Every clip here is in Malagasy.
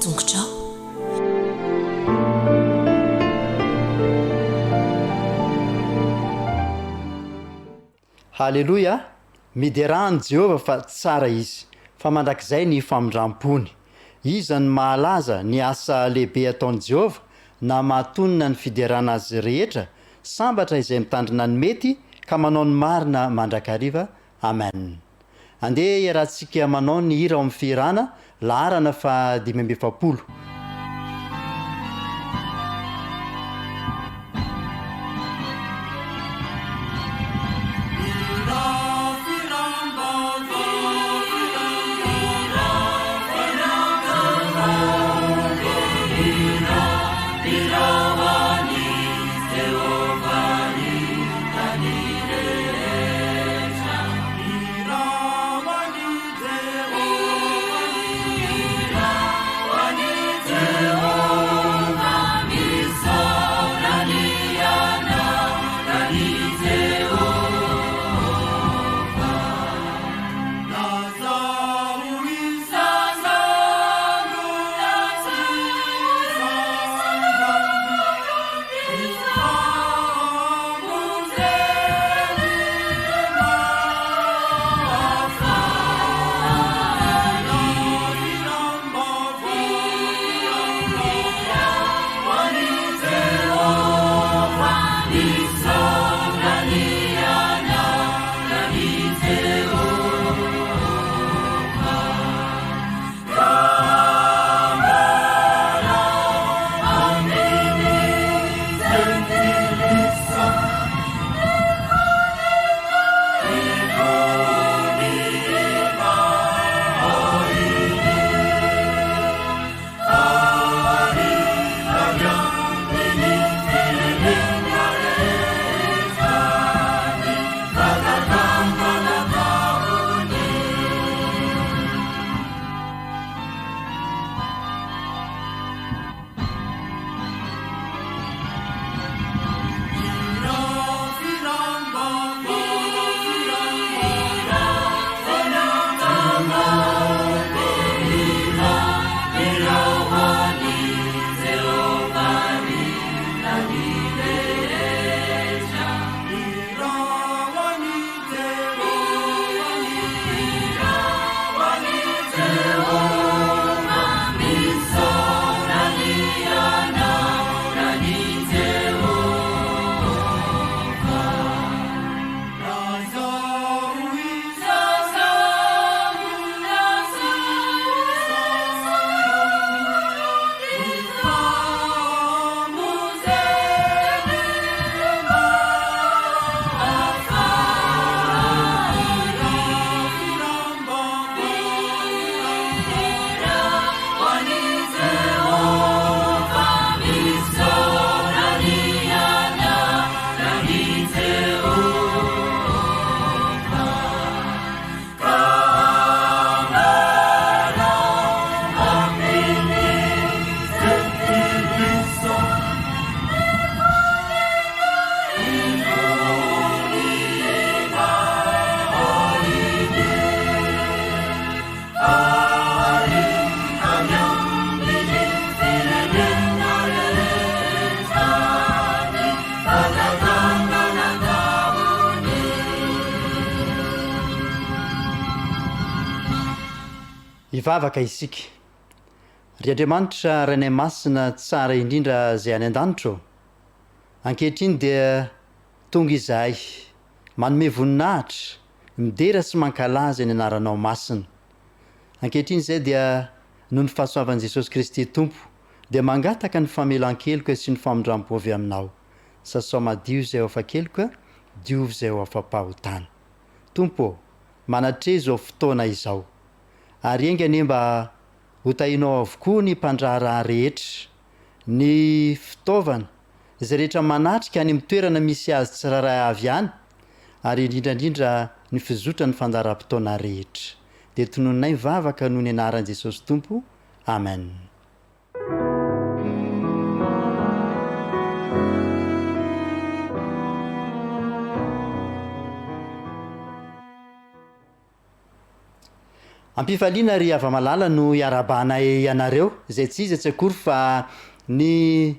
tongotrao. Haleloia! Miderà an'i Jehovah fa tsara izy, fa mandrakizay ny famindram-pony. Iza no mahalaza ny asa lehibe ataon'i Jehovah, na mahatonina ny fiderana azy rehetra? Sambatra izay mitandrina ny mety ka manao ny marina mandrakariva. Amen. Andeha hiarahantsika manao ny hira ao amin'ny fihirana, laharana faha 45. Hivavaka isika. Ry Andriamanitra Rainay Masina tsara indrindra izay any an-danitra ô, ankehitriny dia tonga izahay manome voninahitra, midera sy mankalaza ny anaranao masina. Ankehitriny izay dia noho ny fahasoavan'i Jesosy Kristy Tompo dia mangataka ny famelan-keloka sy ny famindram-po avy aminao. Sasao madio izay ao afa-keloka, diovy izay ao afa-pahotana. Tompo ô, manatreha izao fotoana izao. Ary enga anie mba ho tahinao avokoa ny mpandraharaha rehetra, ny fitaovana, izay rehetra manatrika any amin'ny toerana misy azy tsirairay avy any, ary indrindra indrindra ny fizotran'ny fandaharam-potoana rehetra. Dia tononinay vavaka noho ny anaran'i Jesosy Tompo. Amen. Am-pifaliana ry hava-malala no iarahabanay anareo, izay tsy iza tsy akory fa ny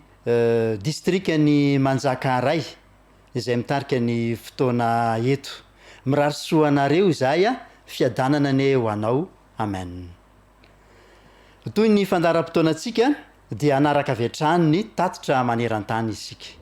distrikan'i Manjakaray izay mitarika ny fotoana eto. Mirary soa anareo izahay, fiadanana anie ho anao. Amen. Toy ny fandaharam-potoanantsika dia hanaraka avy hatrany ny tatitra maneran-tany isika.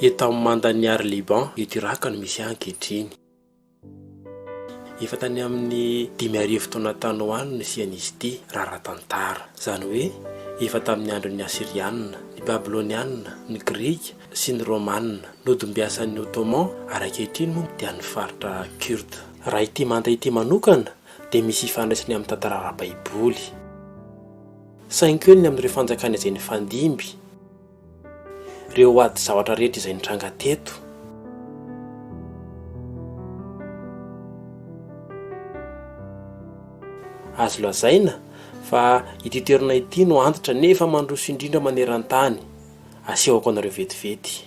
Eto amin'ny mandan'i Ar Liban, eto Iraka no misy ahy ankehitriny. Efa tany amin'ny 5000 taona tany ho any no nisian'izy ity, raha ara-tantara. Izany hoe efa tamin'ny andron'ny Asyrianina, ny Babylonianina, ny Grika sy ny Romanina. Nodimbiasan'ny Ottoman ary ankehitriny moa dia an'ny faritra Kurde. Raha ity manda ity manokana dia misy ifandraisany amin'ny tantara ara-baiboly. Saingy koa ny amin'ireo fanjakana izay nifandimby, ireo ady zavatra rehetra izay nitranga teto. Azo lazaina fa ity toerana ity no antitra nefa mandroso indrindra maneran-tany. Asehoko anareo vetivety.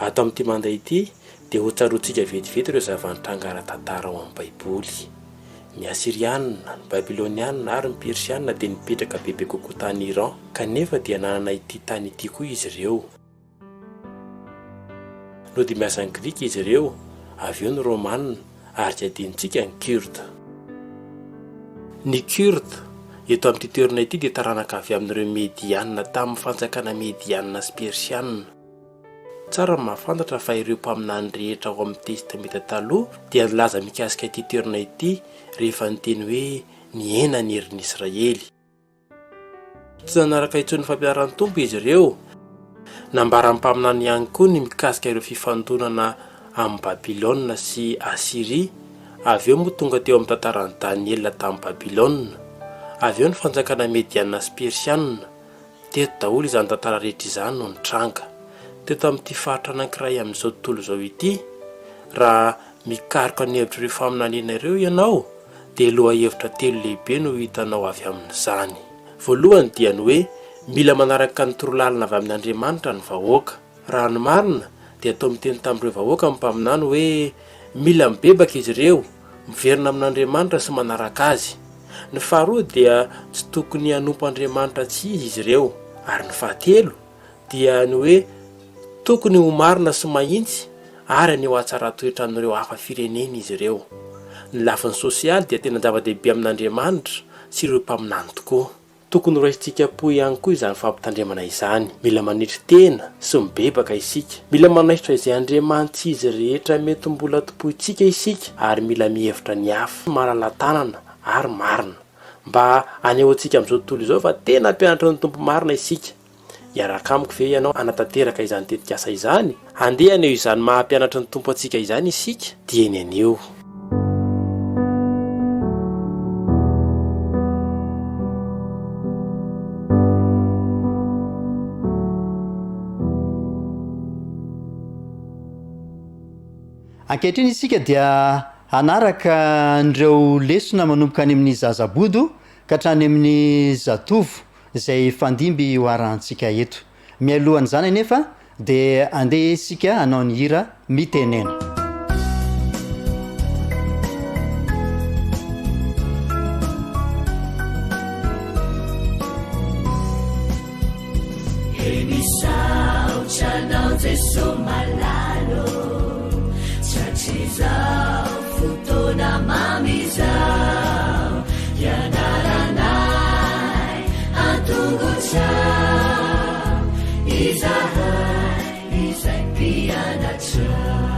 Ato amin'ity manda ity dia hotsaroantsika vetivety ireo zava-nitranga ara-tantara ao amin'ny Baiboly. Ny Asyrianina, ny Babylonianina ary ny Persianina dia nipetraka bebe kokoa tany Iran, kanefa dia nanana ity tany ity koa izy ireo. Nodimbiasan'ny Grika izy ireo, avy eo ny Romana, ary tsy adinontsika ny Kurde. Ny Kurde, eto amin'ity toerana ity dia taranaka avy amin'ireo Mediana tamin'ny fanjakana Mediana sy Persiana. Tsara ny mahafantatra fa ireo mpaminany rehetra ao amin'ny Testamenta Taloha dia nilaza mikasika ity toerana ity rehefa niteny hoe nihena ny herin'ny Israely. Tsy nanaraka intsony ny fampianaran'ny Tompo izy ireo. Nambaran'ny mpaminany ihany koa ny mikasika ireo fifandonana amin'i Babylona sy Asyria, avy eo moa tonga teo amin'ny tantaran'i Daniela tamin'i Babylona, avy eo ny fanjakana Mediana sy Persiana. Teto daholo izany tantara rehetra izany no nitranga. Teto amin'ity faritra anankiray amin'izao tontolo izao ity, raha mikaroka ny hevitr'ireo faminaniana ireo ianao, dia lohahevitra telo lehibe no hitanao avy amin'izany. Voalohany dia ny hoe mila manaraka ny torolalana avy amin' Andriamanitra ny vahoaka. Raha ny marina dia toa miteny tamin'ireo vahoaka ny mpaminany hoe mila mibebaka izy ireo, miverina amin'Andriamanitra sy manaraka Azy. Ny faharoa dia tsy tokony hanompo andriamanitra tsy izy izy ireo. Ary ny fahatelo dia ny hoe tokony ho marina sy mahitsy ary haneho hatsaran-toetra amin'ireo hafa firenena izy ireo. Ny lafiny sosialy dia tena zava-dehibe amin'Andriamanitra sy ireo mpaminany tokoa. Tokony horaisintsika am-po ihany koa izany fampitandremana izany. Mila manetry tena sy mibebaka isika. Mila manaisotra izay andriamani-tsy izy rehetra mety mbola tompointsika isika ary mila mihevitra ny hafa, malala-tanana ary marina. Mba hanehoantsika amin'izao tontolo izao fa tena mpianatry ny Tompo marina isika. Hiaraka amiko ve ianao hanatanteraka izany tetikasa izany? Handeha haneho izany maha mpianatry ny Tompo antsika izany isika dieny anio. Ankehitriny isika dia hanaraka an'ireo lesona manomboka any amin'ny zazabodo ka hatrany amin'ny zatovo izay hifandimby ho arahantsika eto. Mialohan'izany anefa dia andeha isika hanao ny hira Mitenena. He misaotra anao Jeso malala ô, Tratry izao fotoana mamy izao, Hianaranay an-tongotrao, Izahay izay mpianatrao.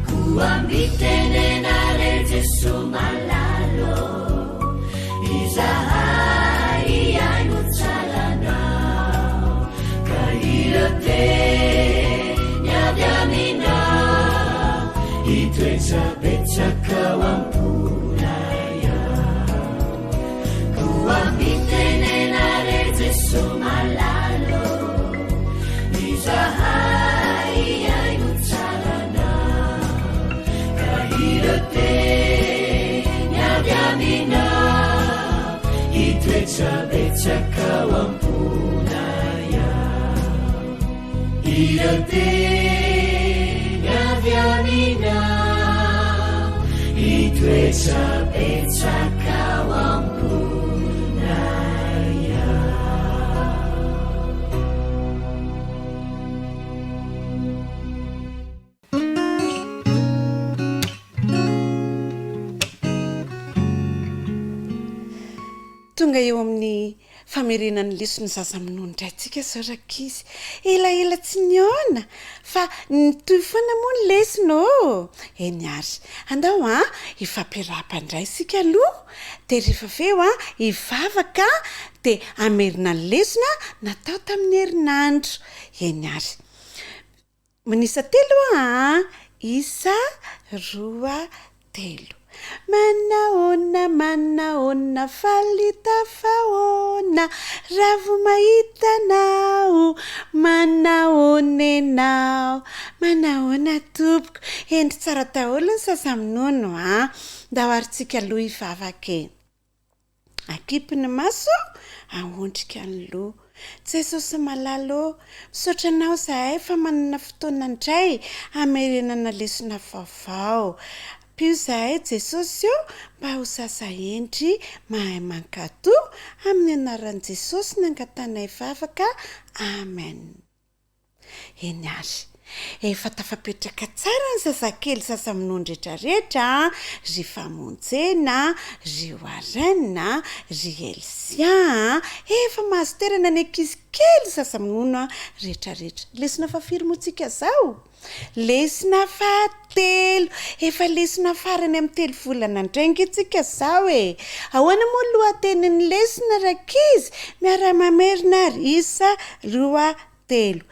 Koa mitenena re Jeso malala ô, Izahay hihaino tsara Anao, Ka ireo teny avy aminao hitoetra be. betsaka ao am-ponay ao. Ireo teny avy aminao hitoetra betsaka ao am-ponay ao. Tonga eo amin'ny famerenan'ny leson'ny zaza minono indray tsika izao rankizy. Elaela tsy nihaona fa nitohy foana moa ny lesona ô! Eny ary, andao an, hifampiarahaba indray isika aloha dia rehefa avy eo an, hivavaka dia hamerina ny lesona natao tamin'ny herinandro. Eny ary. Manisa telo aa, isa, roa, telo. Manahoana, manahoana, faly tafahoana, ravo mahita anao, manahoana ianao, manahoana tompoko, hendry tsara daholo ny sasa minono a, ndao ary tsika aloha hivavaka e. Akipy ny maso, ahondrika ny loha. Jesosy malala ô, misaotra Anao izahay fa manana fotoana indray hamerenana lesona vaovao. Ampio izahay Jesosy ô mba ho zaza hendry mahay mankatò, amin'ny anaran'i Jesosy no angatanay vavaka, Amen. Eny ary. Efa tafapetraka tsara ny zazakely zaza minono retraretra a, ry Famonjena a, ry Warren a, ry Elsia a, efa mahazo toerana ny ankizy kely zaza minono a retraretra. Lesona fahafiry moa tsika zao? Lesona fahatelo. Efa lesona farany amin'ny telo volana indray ange tsika zao e. Ahoana moa ny lohatenin'ny lesona rankizy? Miara-mamerina ary, isa, roa, telo.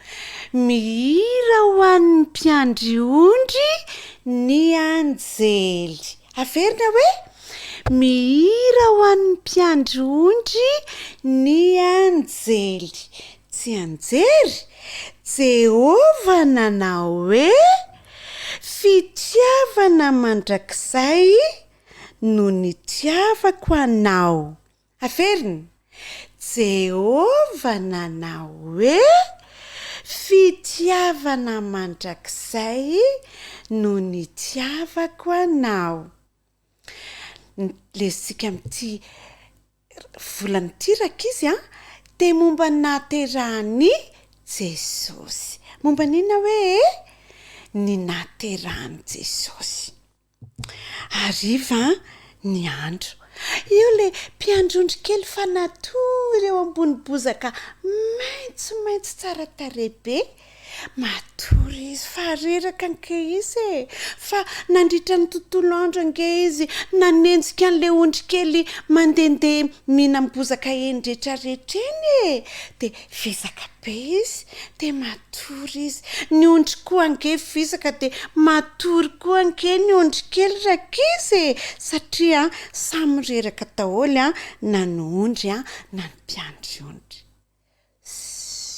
Mihira ho an'ny mpiandry ondry ny anjely. Averina hoe, Mihira ho an'ny mpiandry ondry ny anjely. Tsianjery, Jehovah nanao hoe, Fitiavana mandrakizay no nitiavako anao. Averina, Jehovah nanao hoe, Fitiavana mandrakizay no nitiavako anao. Ny lesintsika amin'ity volana ity rankizy an, dia momba ny nahaterahan'i Jesosy. Momba ny inona hoe e? Ny nahaterahan'i Jesosy. Hariva ny andro. Io ilay mpiandry ondry kely fa natory eo ambony bozaka maitsomaitso tsara tarehy be. Matory izy fa reraka ange izy e! Fa nandritra ny tontolo andro ange izy nanenjika an'ilay ondry kely mandehandeha mihinam-bozaka eny rehetrarehetra eny e! Dia vizaka be izy, dia matory izy. Ny ondry koa ange vizaka dia matory koa ange ny ondry kely rankizy e! Satria samy reraka daholo na ny ondry na ny mpiandry ondry. Sss.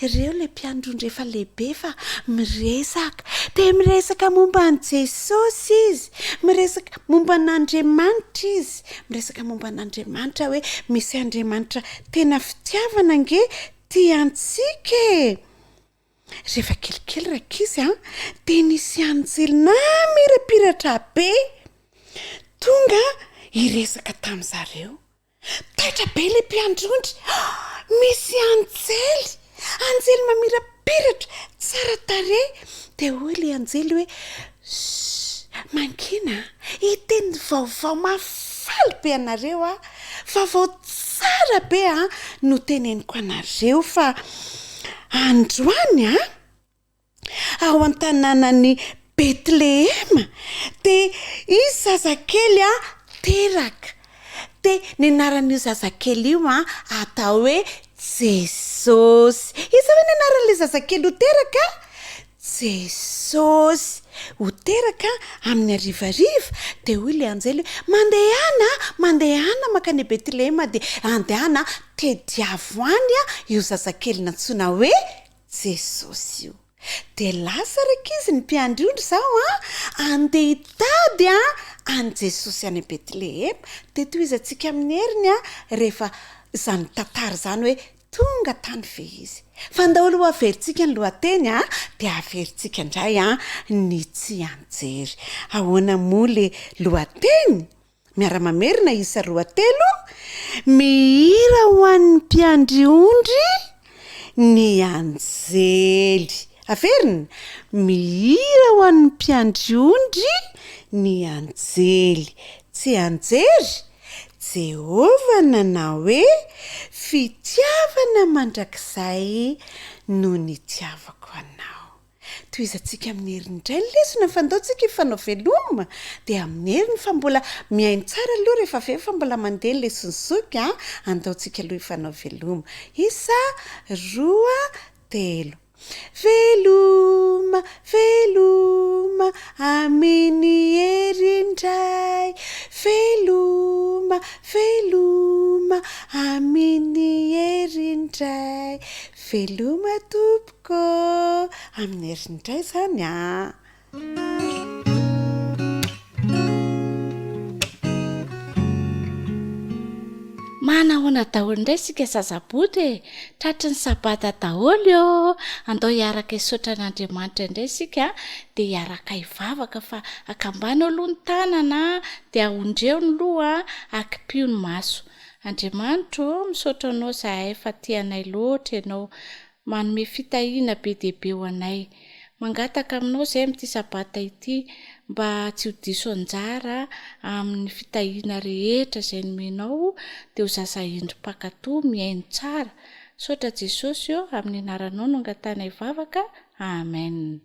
Ireo ilay mpiandry ondry efa lehibe fa miresaka. Dia miresaka momba an'i Jesosy izy. Miresaka momba an'Andriamanitra izy. Miresaka momba an'Andriamanitra hoe misy Andriamanitra tena fitiavana ange tia antsika e. Rehefa kelikely rankizy an, dia nisy anjely namirapiratra be tonga hiresaka tamin'izareo. Taitra be ilay mpiandry ondry. Misy anjely! Anjely mamirapiratra, tsara tarehy. Dia hoy ilay anjely hoe, Shh! Mangina a! Hiteny vaovao mahafaly be anareo aho. Vaovao tsara be an no teneniko anareo fa androany an, ao an-tanànan'i Betlehema, dia hisy zazakely teraka. Dia ny anaran'io zazakely io atao hoe Jesosy. Iza hoe ny anaran'ilay zazakely ho teraka? Jesosy. Ho teraka amin'ny harivariva. Dia hoy ilay anjely hoe, Mandehana, mandehana mankany Betlehema, dia andehana tediavo any io zazakely nantsoina hoe Jesosy io. Dia lasa rankizy ny mpiandry ondry izao an, andeha hitady an an'i Jesosy any Betlehema, dia tohizantsika amin'ny heriny rehefa izany tantara izany hoe tonga tany ve izy. Fa ndao aloha averintsika ny lohateny a, dia averintsika indray ny tsianjery. Ahoana moa le lohateny? Miara-mamerina isa roatelo, mihira ho an'ny mpiandry ondry ny anjely. Averina, mihira ho an'ny mpiandry ondry ny anjely. Tsianjery, Jehovah nanao hoe, Fitiavana mandrakizay no nitiavako anao. Tohizantsika amin'ny heriny indray ny lesona fa ndao tsika hifanao veloma dia amin'ny heriny fa mbola mihaino tsara aloha rehefa avy eo fa mbola mandeha ny leson'i zoky a! Andao tsika aloha hifanao veloma. Isa, roa, telo. Veloma, veloma, amin'ny hery indray. Veloma, veloma, amin'ny hery indray. Veloma tompoko. Ko amin'ny heriny indray izany an! Manahoana daholo indray isika zazaboto e! Tratry ny sabata daholo ô! Andao hiaraka hisaotra an'Andriamanitra indray isika dia hiaraka hivavaka fa akambano aloha ny tanana dia ahondreo ny loha akipio ny maso. Andriamanitra ô, misaotra anao izahay fa tia anay loatra ianao. Manome fitahiana be dia be ho anay. Mangataka aminao izay amin'ity sabata ity mba tsy ho diso anjara amin'ny fitahiana rehetra izay nomenao dia ho zaza hendry mpankatò mihaino tsara. Misaotra Jesosy ô, amin'ny anaranao no angatahanay vavaka. Amen.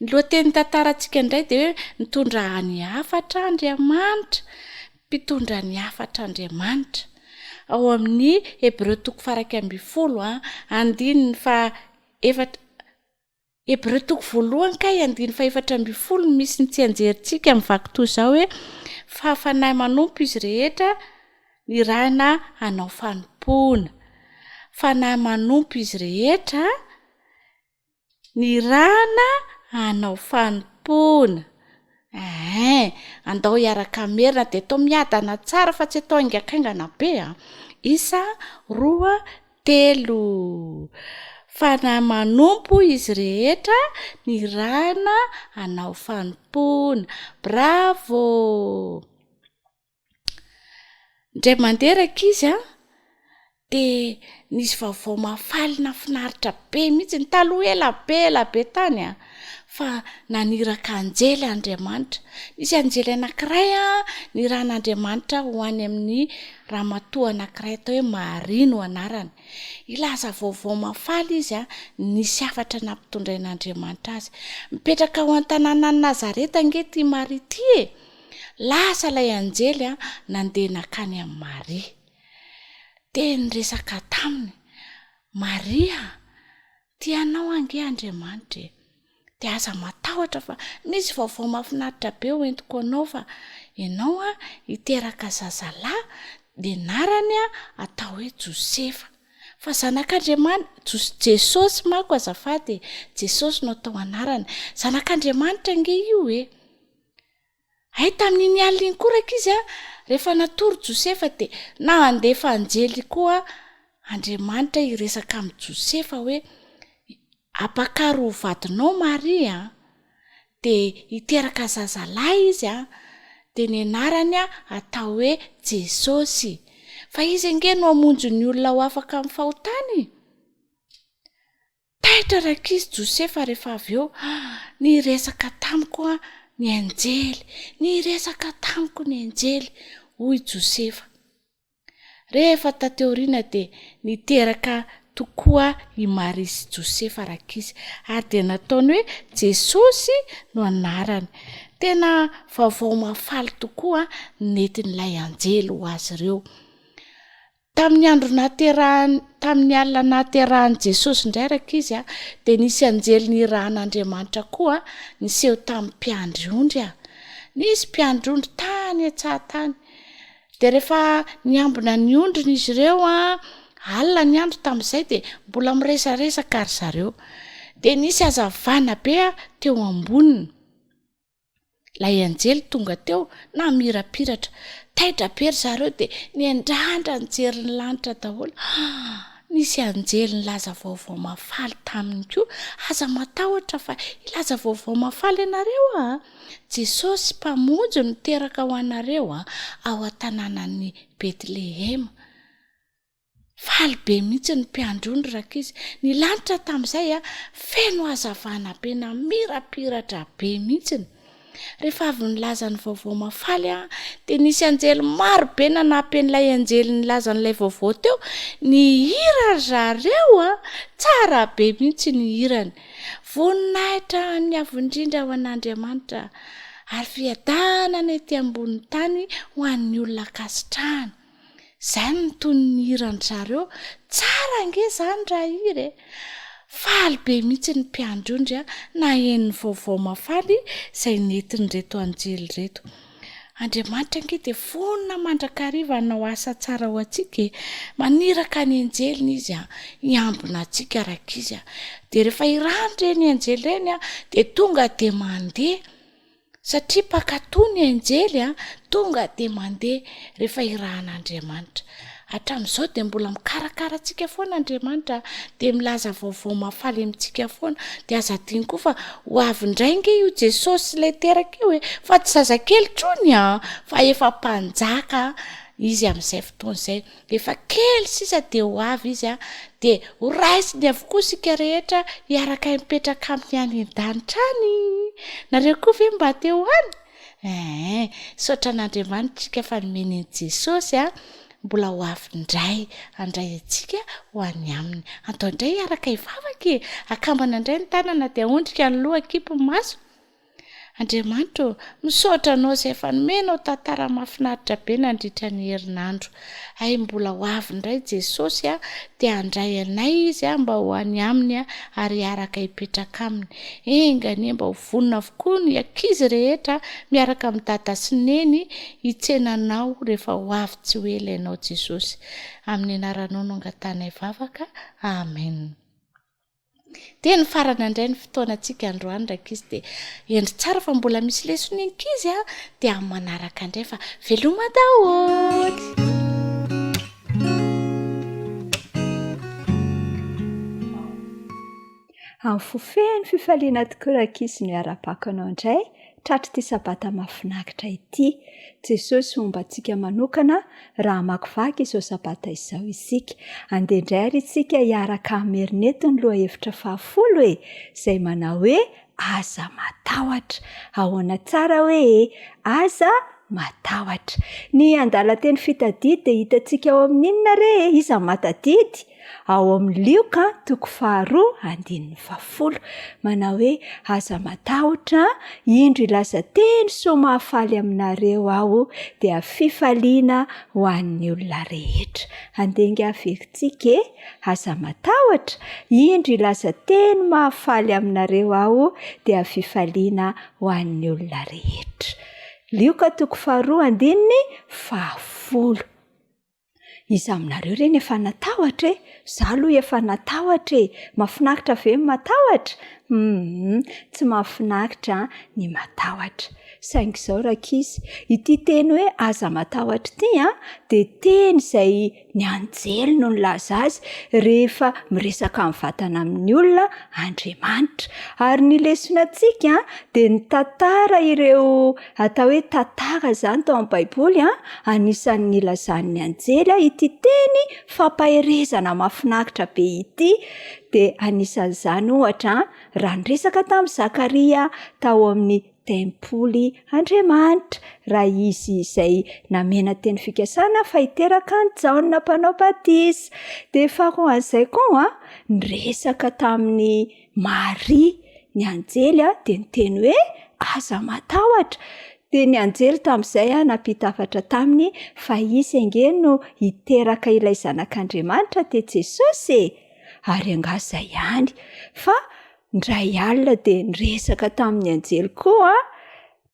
Ny lohatenin'ny tantarantsika indray dia hoe mitondra ny hafatra Andriamanitra, mpitondra ny hafatra Andriamanitra. Ao amin'ny Hebreo toko faha 11, andininy faha efatra, Hebreo toko voalohany kay andininy faha 14 no misy ny tsianjerintsika mivaky toy izao hoe fa fanahy manompo izy rehetra nirahina hanao fanompoana. Fanahy manompo izy rehetra Nirahana hanao fanompoana. Eeh, andao hiaraka hamerina dia atao miadana tsara fa tsy atao haingankaingana be an. Isa, roa, telo. Fanahy manompo izy rehetra nirahina hanao fanompoana. Bravo! Indray mandeha rankizy an, dia nisy vaovao mahafaly nahafinaritra be mihitsy, taloha ela be ela be tany an, fa naniraka anjely Andriamanitra. Nisy anjely anankiray an, nirahan'Andriamanitra ho any amin'ny ramatoa anankiray atao hoe Maria no anarany. Hilaza vaovao mahafaly izy an, nisy hafatra nampitondrain'Andriamanitra azy. Mipetraka ao an-tanànan'i Nazareta ange ity Maria ity e! Lasa ilay anjely nandeha nankany amin'i Maria. Dia niresaka taminy, Maria a, tia anao ange Andriamanitra e! Dia aza matahotra fa misy vaovao mahafinaritra be ho entiko anao fa ianao hiteraka zazalahy, ny anarany atao hoe Josefa. Fa zanak'Andriamanitra, Jos- Jesosy manko azafady e, Jesosy no atao anarany. Zanak'Andriamanitra ange io e! Hay tamin'iny alina iny koa rankizy a, rehefa natory Josefa dia nandefa anjely koa Andriamanitra hiresaka amin'i Josefa hoe, ampakaro ho vadinao Maria a, dia hiteraka zazalahy izy a, dia ny anarany atao hoe Jesosy. Fa izy ange no hamonjy ny olona ho afaka amin'ny fahotana e! Taitra rankizy Josefa rehefa avy eo, Niresaka tamiko ny anjely, niresaka tamiko ny anjely, hoy Josefa. Rehefa taty aoriana dia niteraka tokoa i Maria sy Josefa rankizy, ary dia nataony hoe Jesosy no anarany. Tena vaovao mahafaly tokoa nentin'ilay anjely ho azy ireo. Tamin'ny andro nahaterahany, tamin'ny alina nahaterahan'i Jesosy indray rankizy a, dia nisy anjely nirahan'Andriamanitra koa niseho tamin'ny mpiandry ondry a. Nisy mpiandry ondry tany an-tsaha tany. Dia rehefa niambina ny ondriny izy ireo a, alina ny andro tamin'izay dia mbola miresaresaka ry zareo. Dia nisy hazavana be teo amboniny. Ilay anjely tonga teo namirapiratra. Taitra be ry zareo dia niandrandra nijery ny lanitra daholo. Ah! Nisy anjely nilaza vaovao mahafaly taminy koa. Aza matahotra fa hilaza vaovao mahafaly ianareo ah! Jesosy Mpamonjy no teraka ho anareo ao an-tanànan'i Betlehema. Faly be mihitsy ny mpiandry ondry rankizy. Ny lanitra tamin'izay feno hazavana be namirapiratra be mihitsy. Rehefa avy nilaza ny vaovao mahafaly dia nisy anjely maro be nanampy an'ilay anjely nilaza an'ilay vaovao teo. Nihira ry zareo a! Tsara be mihitsy ny hirany. Voninahitra ny Avo Indrindra ho an'Andriamanitra ary fiadanana ety ambonin'ny tany ho an'ny olona ankasitrahana. Zany ny tonon'ny hiran-dry zareo, tsara ange zany raha hira e! Faly be mihitsy ny mpiandry ondry naheno ny vaovao mahafaly izay nentin'ireto anjely ireto. Andriamanitra ange dia vonona mandrakariva hanao asa tsara ho antsika e! Maniraka ny anjeliny izy hiambina antsika rankizy a! Dia rehefa irahany ireny anjely ireny dia tonga dia mandeha. Satria mpankatò ny anjely a, tonga dia mandeha rehefa irahan'Andriamanitra. Hatramin'izao dia mbola mikarakara antsika foana Andriamanitra, dia milaza vaovao mahafaly amintsika foana. Dia aza adino koa fa ho avy indray ange io Jesosy ilay teraka io e, fa tsy zazakely intsony an, fa efa mpanjaka izy amin'izay fotoana izay. Efa kely sisa dia ho avy izy an, dia ho raisiny avokoa isika rehetra hiaraka hipetraka aminy any an-danitra any. Nareo koa ve mba te ho any? Eeh, misaotra an'Andriamanitra isika fa nomeny an'i Jesosy an, mbola ho avy indray handray antsika ho any aminy. Andao indray hiaraka hivavaka e! Akambana indray ny tanana dia aondrika ny loha, akipy ny maso. Andriamanitra ô, misaotra Anao izay efa nomenao tantara mahafinaritra be nandritra ny herinandro. Hay mbola ho avy indray Jesosy a, dia handray anay Izy a, mba ho any Aminy a, ary hiaraka hipetraka Aminy. Enga anie mba ho vonona avokoa ny ankizy rehetra miaraka amin'i Dada sy Neny hitsena Anao rehefa ho avy tsy ho ela Ianao Jesosy. Amin'ny anaranao no angatahanay vavaka. Amen. Dia nifarana indray ny fotoanantsika androany rankizy dia hendry tsara fa mbola misy leson'ny ankizy a, dia amin'ny manaraka indray fa veloma daholo. Amin'ny fo feno fifaliana tokoa rankizy no iarabako anao indray tratr'ity sabata mahafinaritra ity. Jesosy homba antsika manokana raha hamakivaky izao sabata izao isika. Andeha indray ary isika hiaraka hamerina eto ny lohahevitra fahafolo e, izay manao hoe aza matahotra. Ahoana tsara hoe e? Aza matahotra. Ny andalan-teny fitadidy dia hitantsika ao amin'ny inona re e? Iza no mahatadidy? Ao amin'ny Lioka toko faharoa andininy fahafolo, manao hoe, Aza matahotra, indro hilaza teny soa mahafaly aminareo aho, dia fifaliana ho an'ny olona rehetra. Andeha angaha averintsika e! Aza matahotra, indro hilaza teny mahafaly aminareo aho, dia fifaliana ho an'ny olona rehetra. Lioka toko faharoa andininy fahafolo. Iza aminareo re no efa natahotra e? Za aloha efa natahotra e! Mahafinaritra ve ny matahotra? Humm, tsy mahafinaritra ny matahotra. Saingy izao rankizy, ity teny hoe aza matahotra ity an, dia teny izay ny anjely no nilaza azy rehefa miresaka mivantana amin'ny olona Andriamanitra. Ary ny lesonantsika dia nitantara ireo Atao hoe tantara izany tao amin'ny Baiboly, anisan'ny nilazan'ny anjely ity teny fampaherezana mahafinaritra be ity, dia anisan'izany ohatra raha niresaka tamin'i Zakaria tao amin'ny tempoly Andriamanitra, raha izy izay namena teny fikasana fa hiteraka an'i Jaona Mpanao Batisa. Dia faharoan'izay koa, niresaka tamin'i Maria, ny anjely dia niteny hoe aza matahotra. Dia ny anjely tamin'izay nampita hafatra taminy fa izy ange no hiteraka ilay zanak'Andriamanitra dia Jesosy e! Ary angaha izay ihany fa indray alina dia niresaka tamin'ny anjely koa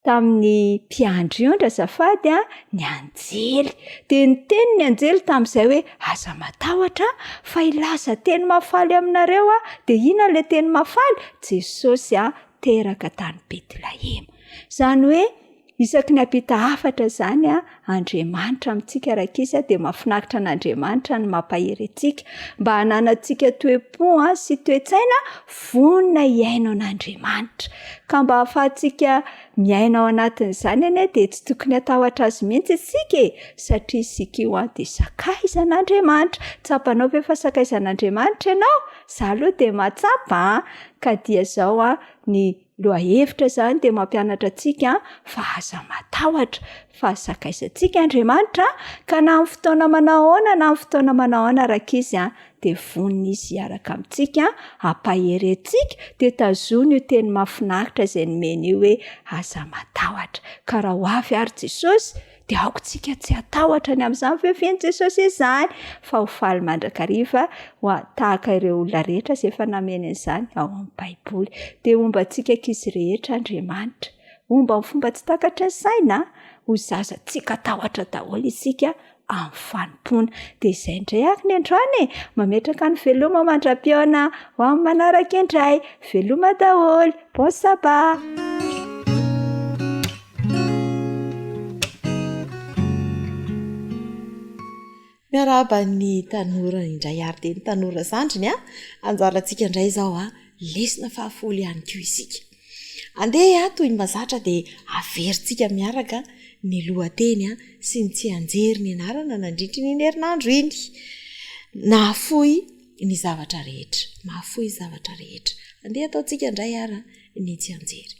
tamin'ny mpiandry ondry azafady a, ny anjely. Dia niteny ny anjely tamin'izay hoe aza matahotra fa hilaza teny mahafaly aminareo aho. Dia inona ilay teny mahafaly? Jesosy a, teraka tany Betlehema. Izany hoe isaky ny hampita hafatra izany Andriamanitra amintsika rankizy dia mahafinaritra an'Andriamanitra ny mampahery antsika mba hananantsika toe-po sy toe-tsaina vonona hihaino an'Andriamanitra. Ka mba hahafahantsika miaina ao anatin'izany anie dia tsy tokony hatahotra azy mihitsy isika e, satria isika io an dia sakaizan'Andriamanitra. Tsapanao ve fa sakaizan'Andriamanitra ianao? Za aloha dia mahatsapa an! Ka dia izao an, ny lohahevitra izany dia mampianatra antsika fa aza matahotra fa sakaizantsika Andriamanitra ka na amin'ny fotoana manao ahoana na amin'ny fotoana manao ahoana rankizy an, dia vonona izy hiaraka amintsika hampahery antsika dia tazony io teny mahafinaritra izay nomeny io hoe aza matahotra ka raha ho avy ary Jesosy dia aoka tsika tsy hatahotra ny amin'izany fiavian'i Jesosy izany fa ho faly mandrakariva ho tahaka ireo olona rehetra izay efa nameny an'izany ao amin'ny Baiboly. Dia homba antsika ankizy rehetra Andriamanitra. Homba amin'ny fomba tsy takatry ny saina, ho zaza tsy katahotra daholo isika amin'ny fanompoana. Dia izay indray ary ny androany e! Mametraka ny veloma mandra-pihaona ho amin'ny manaraka indray. Veloma daholo! Bon sabbat! Miarahaba ny tanora indray ary dia ny tanora zandriny a! Anjarantsika indray izao a, lesona fahafolo ihany koa isika. Andeha toy ny mazatra dia averintsika miaraka ny lohateny sy ny tsianjery nianarana nandritry ny iny herinandro iny. Nahafoy ny zavatra rehetra. Mahafoy ny zavatra rehetra. Andeha ataontsika indray ara ny tsianjery.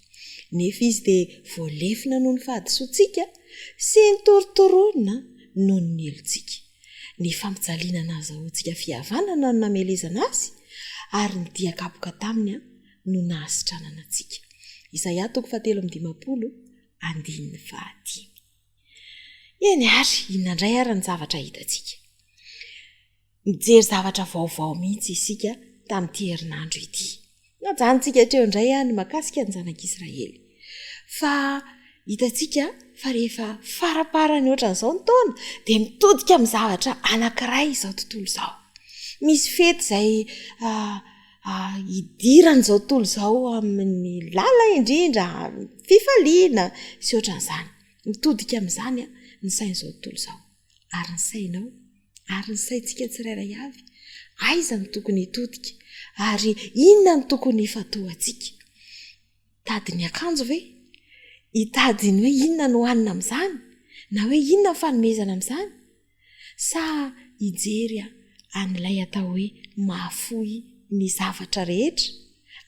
Nefa izy dia voalefona noho ny fahadisoantsika sy notorotoroina noho ny helotsika. Ny fampijaliana nahazahoantsika fihavanana no namelezana azy, ary ny dia kapoka taminy no nahasitranana antsika. Isaia toko fahatelo amby dimampolo andininy fahadimy. Eny ary, inona indray ary ny zavatra hitantsika? Mijery zavatra vaovao mihitsy isika tamin'ity herinandro ity. Najanontsika hatreo indray ny mahakasika ny zanak'Israely. Fa hitantsika fa rehefa faraparany ohatran'izao ny taona dia mitodika amin'ny zavatra anankiray izao tontolo izao. Misy fety izay idiran'izao tontolo izao amin'ny lala indrindra, fifaliana sy ohatran'izany. Mitodika amin'izany ny sain'izao tontolo izao. Ary ny sainao, ary ny saintsika tsirairay avy, aiza no tokony hitodika ary inona no tokony hifantohantsika? Hitady ny akanjo ve? Hitady ny hoe inona no hanina amin'izany? Na hoe inona ny fanomezana amin'izany? Sa hijery an'ilay atao hoe mahafoy ny zavatra rehetra?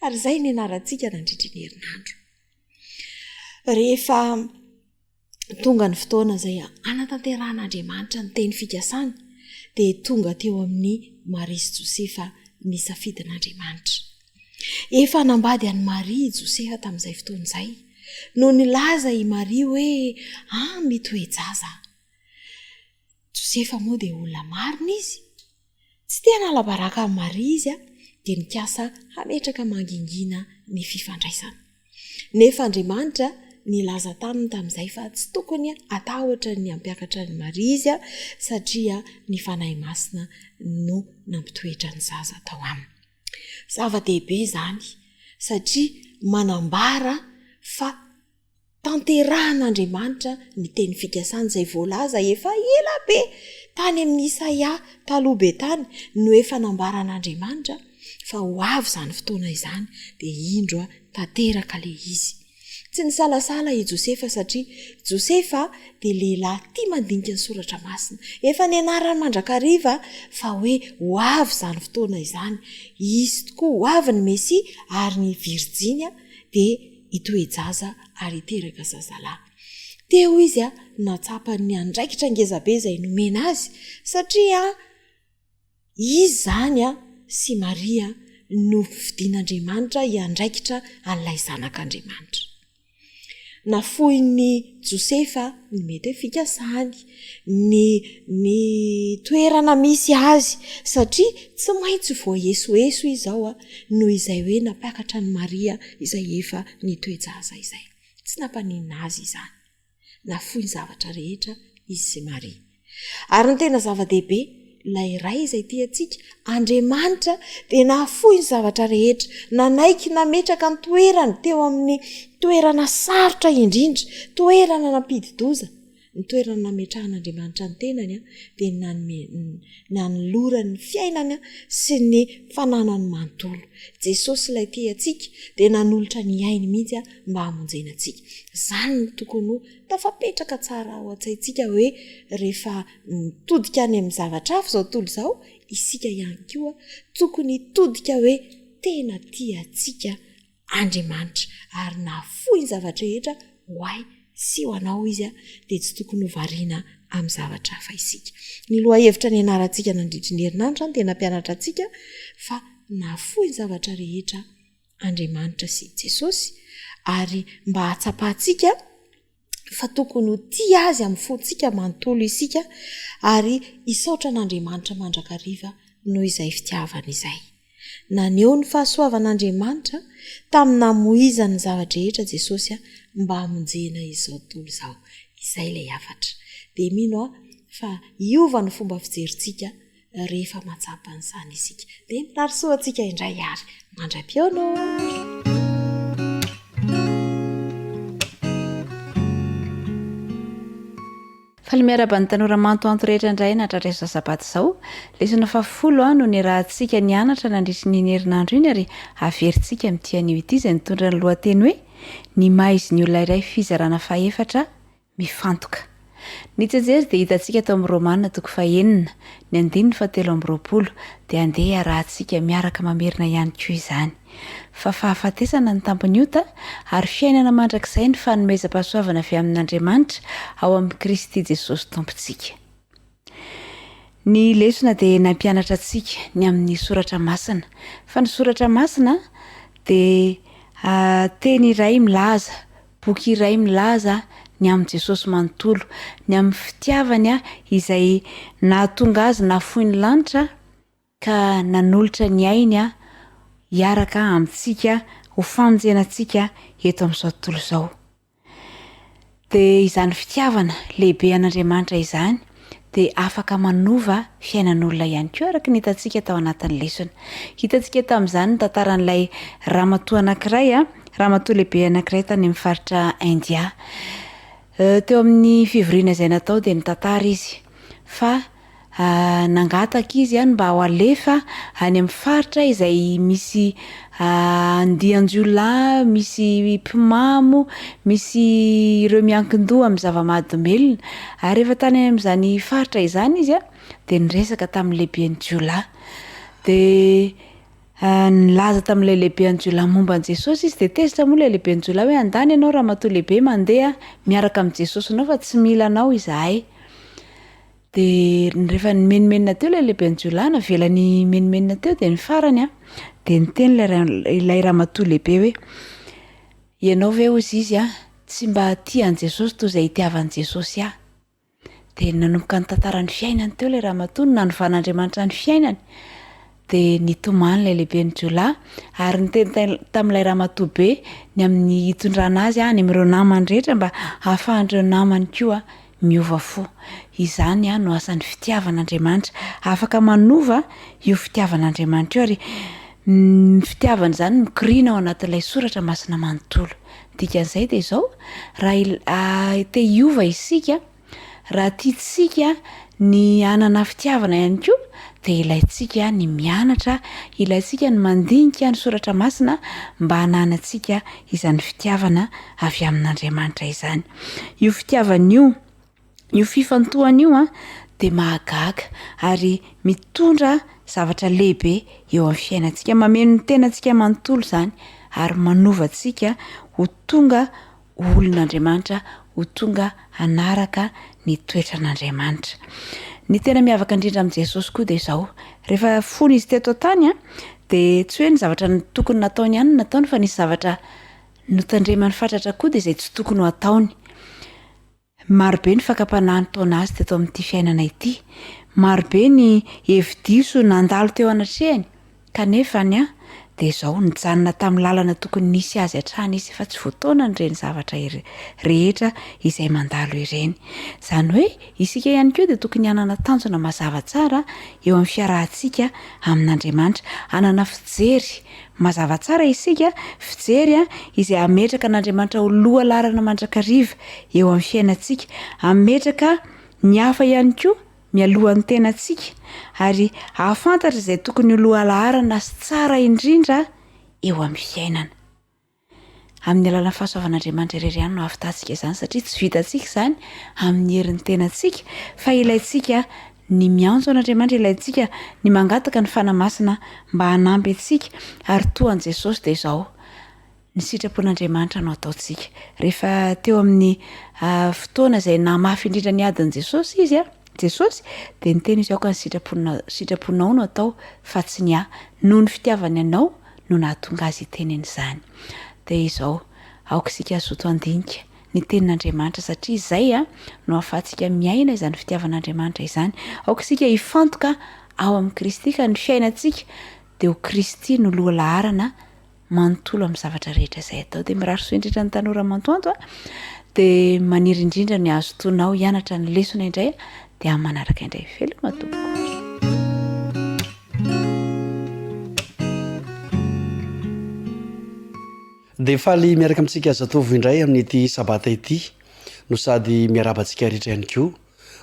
Ary izay ny anarantsika nandritry ny herinandro. Rehefa tonga ny fotoana izay hanatanterahan'Andriamanitra ny teny fikasany, dia tonga teo amin'i Maria sy Josefa ny safidin'Andriamanitra. Efa nambady an'i Maria i Josefa tamin'izay fotoana izay, no nilaza i Maria hoe, Ah, mitoe-jaza aho. Josefa moa dia olona marina izy. Tsy te hanala baraka an'i Maria izy dia nikasa hametraka mangingina ny fifandraisana. Nefa Andriamanitra nilaza taminy tamin'izay fa tsy tokony hatahotra ny hampiakatra an'i Maria izy satria ny Fanahy Masina no nampitoetra ny zaza tao aminy. Zava-dehibe izany satria manambara fa Tanterahan'Andriamanitra ny teny fikasany izay voalaza efa ela be tany amin'i Isaia taloha be tany no efa nambaran'Andriamanitra fa ho avy izany fotoana izany dia indro tanteraka ilay izy. Tsy nisalasala i Josefa satria Josefa dia lehilahy tia mandinika ny soratra masina. Efa nianarany mandrakariva fa hoe ho avy izany fotoana izany. Hisy tokoa ho avy ny Mesia ary ny virjiny dia hitoe-jaza ary hiteraka zazalahy. Teo izy nahatsapa ny andraikitra ngezabe izay nomena azy, satria izy izany sy Maria no fidin'Andriamanitra hiandraikitra an'ilay Zanak'Andriamanitra. Nafoin'i Josefa ny mety hoe fikasany, ny ny toerana misy azy, satria tsy maintsy voaesoeso izy izao noho izay hoe nampiakatra an'i Maria izay efa nitoe-jaza izay. Tsy nampaninona azy izany. Nafoy ny zavatra rehetra izy sy Maria. Ary ny tena zava-dehibe, Ilay Ray izay tia antsika, Andriamanitra, dia nahafoy ny zavatra rehetra, nanaiky nametraka ny toerany teo amin'ny toerana sarotra indrindra, toerana nampidi-doza. Ny toerana nametrahan'Andriamanitra ny tenany dia ny nanome, nanolorany ny fiainany sy ny fananany manontolo. Jesosy ilay tia antsika dia nanolotra ny ainy mihitsy mba hamonjena antsika. Izany no tokony ho tafapetraka tsara ao an-tsaintsika hoe rehefa mitodika any amin'ny zavatra hafa izao tontolo izao, isika ihany koa tokony hitodika hoe tena tia antsika Andriamanitra ary nahafoy ny zavatra rehetra ho ahy sy ho anao Izy, dia tsy tokony ho variana amin'ny zavatra hafa isika. Ny lohahevitra nianarantsika nandritry ny herinandro izany dia nampianatra antsika fa nahafoy ny zavatra rehetra Andriamanitra sy Jesosy ary mba hahatsapantsika fa tokony ho tia azy amin'ny fontsika manontolo isika ary hisaotra an'Andriamanitra mandrakariva noho izay fitiavana izay. Naneho ny fahasoavan'Andriamanitra tamin'ny namoizany ny zava-drehetra Jesosy mba hamonjena izao tontolo izao. Izay ilay hafatra. Dia mino aho fa hiova ny fomba fijerintsika rehefa mahatsapa an'izany isika. Dia mirary soa antsika indray ary mandra-pihaona ô! Faly miarahaba ny tanora mantoanto rehetra indray nahatratra izao sabata izao. Lesona fahafolo no niarahantsika nianatra nandritry ny iny herinandro iny ary averintsika amin'ity anio ity izay nitondra ny lohateny hoe Ny maha izy ny olona iray fizarana fahefatra mifantoka. Ny tsianjery dia hitantsika tao amin'ny Romana toko fahenina, ny andininy fahatelo amby 20, dia andeha hiarahantsika miaraka mamerina ihany koa izany. Fa fahafatesana ny tambin'ny ota, ary fiainana mandrakizay ny fanomezam-pahasoavana avy amin'Andriamanitra ao amin'i Kristy Jesosy Tompontsika. Ny lesona dia nampianatra antsika ny amin'ny soratra masina, fa ny soratra masina dia teny iray milaza, boky iray milaza ny amin'i Jesosy manontolo, ny amin'ny fitiavany izay nahatonga azy nahafoy ny lanitra ka nanolotra ny ainy hiaraka amintsika ho famonjena antsika eto amin'izao tontolo izao. Dia izany fitiavana lehibe an'Andriamanitra izany dia afaka manova fiainan'olona ihany koa araka ny hitantsika tao anatin'ny lesona. Hitantsika tamin'izany ny tantaran'ilay ramatoa anankiray, ramatoa lehibe anankiray tany amin'ny faritra India. Teo amin'ny fivoriana izay natao dia nitantara izy fa Nangataka izy ny mba ho alefa any amin'ny faritra izay misy andian-jiolahy, misy mpimamo, misy ireo miankin-doha amin'ny zava-mahadomelina. Ary rehefa tany amin'izany faritra izany izy dia niresaka tamin'ny lehiben'ny jiolahy. Dia nilaza tamin'ilay lehiben'ny jiolahy momba an'i Jesosy izy, dia tezitra moa ilay lehiben'ny jiolahy hoe andany ianao ramatoa lehibe mandeha miaraka amin'i Jesosinao fa tsy mila anao izahay. Dia rehefa nimenomenona teo ilay lehiben'ny jiolahy, navelany himenomenona teo dia ny farany an, dia niteny ilay ra- ilay ramatoa lehibe hoe, ianao ve hozy izy an, tsy mba tia an'i Jesosy toy izay itiavan'i Jesosy ahy. Dia nanomboka nitantara ny fiainany teo ilay ramatoa, ny nanovan'Andriamanitra ny fiainany. Dia nitomany ilay lehiben'ny jiolahy ary niteny tamin'ilay ramatoa be ny amin'ny hitondrana azy any amin'ireo namany rehetra mba hahafahan'ireo namany koa miova fo. Izany no asan'ny fitiavan'Andriamanitra. Afaka manova io fitiavan'Andriamanitra io ary ny fitiavana izany mikoriana ao anatin'ilay soratra masina manontolo. Ny dikan'izay dia izao, raha te hiova isika, Raha tiantsika ny hanana fitiavana ihany koa dia ilaintsika ny mianatra, ilaintsika ny mandinika ny soratra masina mba hananantsika izany fitiavana avy amin'Andriamanitra izany. Io fitiavana io, io fifantohana io an, dia mahagaga ary mitondra zavatra lehibe eo amin'ny fiainantsika, mameno ny tenantsika manontolo izany ary manova antsika ho tonga olon'Andriamanitra ho tonga hanaraka ny toetran'Andriamanitra. Ny tena miavaka indrindra amin'i Jesosy koa dia izao, rehefa fony izy teto an-tany an, dia tsy hoe ny zavatra tokony nataony ihany no nataony fa nisy zavatra notandremany fatratra koa dia izay tsy tokony ho ataony. Marobe ny fakam-panahy nitaona azy teto amin'ity fiainana ity. Marobe ny hevi-diso nandalo teo anatrehany, kanefa ny ahy. Dia izao, nijanona tamin'ny lalana tokony nisy azy hatrany izy fa tsy voataonan'ireny zavatra rehetra izay mandalo ireny. Izany hoe isika ihany koa dia tokony hanana tanjona mazava tsara eo amin'ny fiarahantsika amin'Andriamanitra. Hanana fijery mazava tsara isika, fijery izay hametraka an'Andriamanitra ho lohalaharana mandrakariva eo amin'ny fiainantsika, hametraka ny hafa ihany koa mialohan'ny tenantsika ary hahafantatra izay tokony ho lohalaharana sy tsara indrindra eo amin'ny fiainana. Amin'ny alalan'ny fahasoavan'Andriamanitra irery ihany no ahavitantsika izany satria tsy vitantsika izany amin'ny herin'ny tenantsika fa ilaintsika ny miantso an'Andriamanitra, ilaintsika ny mangataka ny Fanahy Masina mba hanampy antsika ary toa an'i Jesosy dia izao Ny sitrapon'Andriamanitra no ataontsika. Rehefa teo amin'ny fotoana izay nahamafy indrindra ny adin'i Jesosy izy, Jesosy, dia niteny izy, aoka ny sitrapona, sitraponao no atao fa tsy ny ahy. Noho ny fitiavany anao no nahatonga azy hiteny an'izany. Dia izao, aoka isika hazoto handinika ny tenin'Andriamanitra satria izay no ahafahantsika miaina izany fitiavan'Andriamanitra izany. Aoka isika hifantoka ao amin'i Kristy ka ny fiainantsika dia ho Kristy no lohalaharana manontolo amin'ny zavatra rehetra izay atao. Dia mirary soa indrindra ny tanora mantoanto a, dia maniry indrindra ny hazotoanao hianatra ny lesona indray a, dia amin'ny manaraka indray. Veloma tompoko. Dia faly miaraka amintsika zatovo indray amin'ity sabata ity no sady miarahaba antsika rehetra ihany koa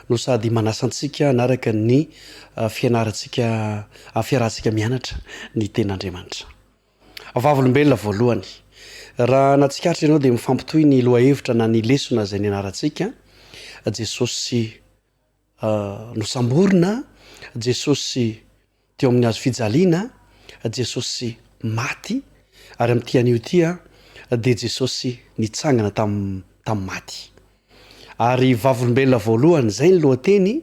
no sady manasa antsika hanaraka ny fianarantsika fiarahantsika mianatra ny tenin'Andriamanitra. Vavolombelona voalohany. Raha nahatsikaritra ianao dia mifampitohy ny lohahevitra na ny lesona izay nianarantsika, Jesosy nosamborina, Jesosy teo amin'ny hazo fijaliana, Jesosy maty, ary amin'ity anio ity dia Jesosy nitsangana tamin'ny maty. Ary vavolombelona voalohany, izay ny lohateny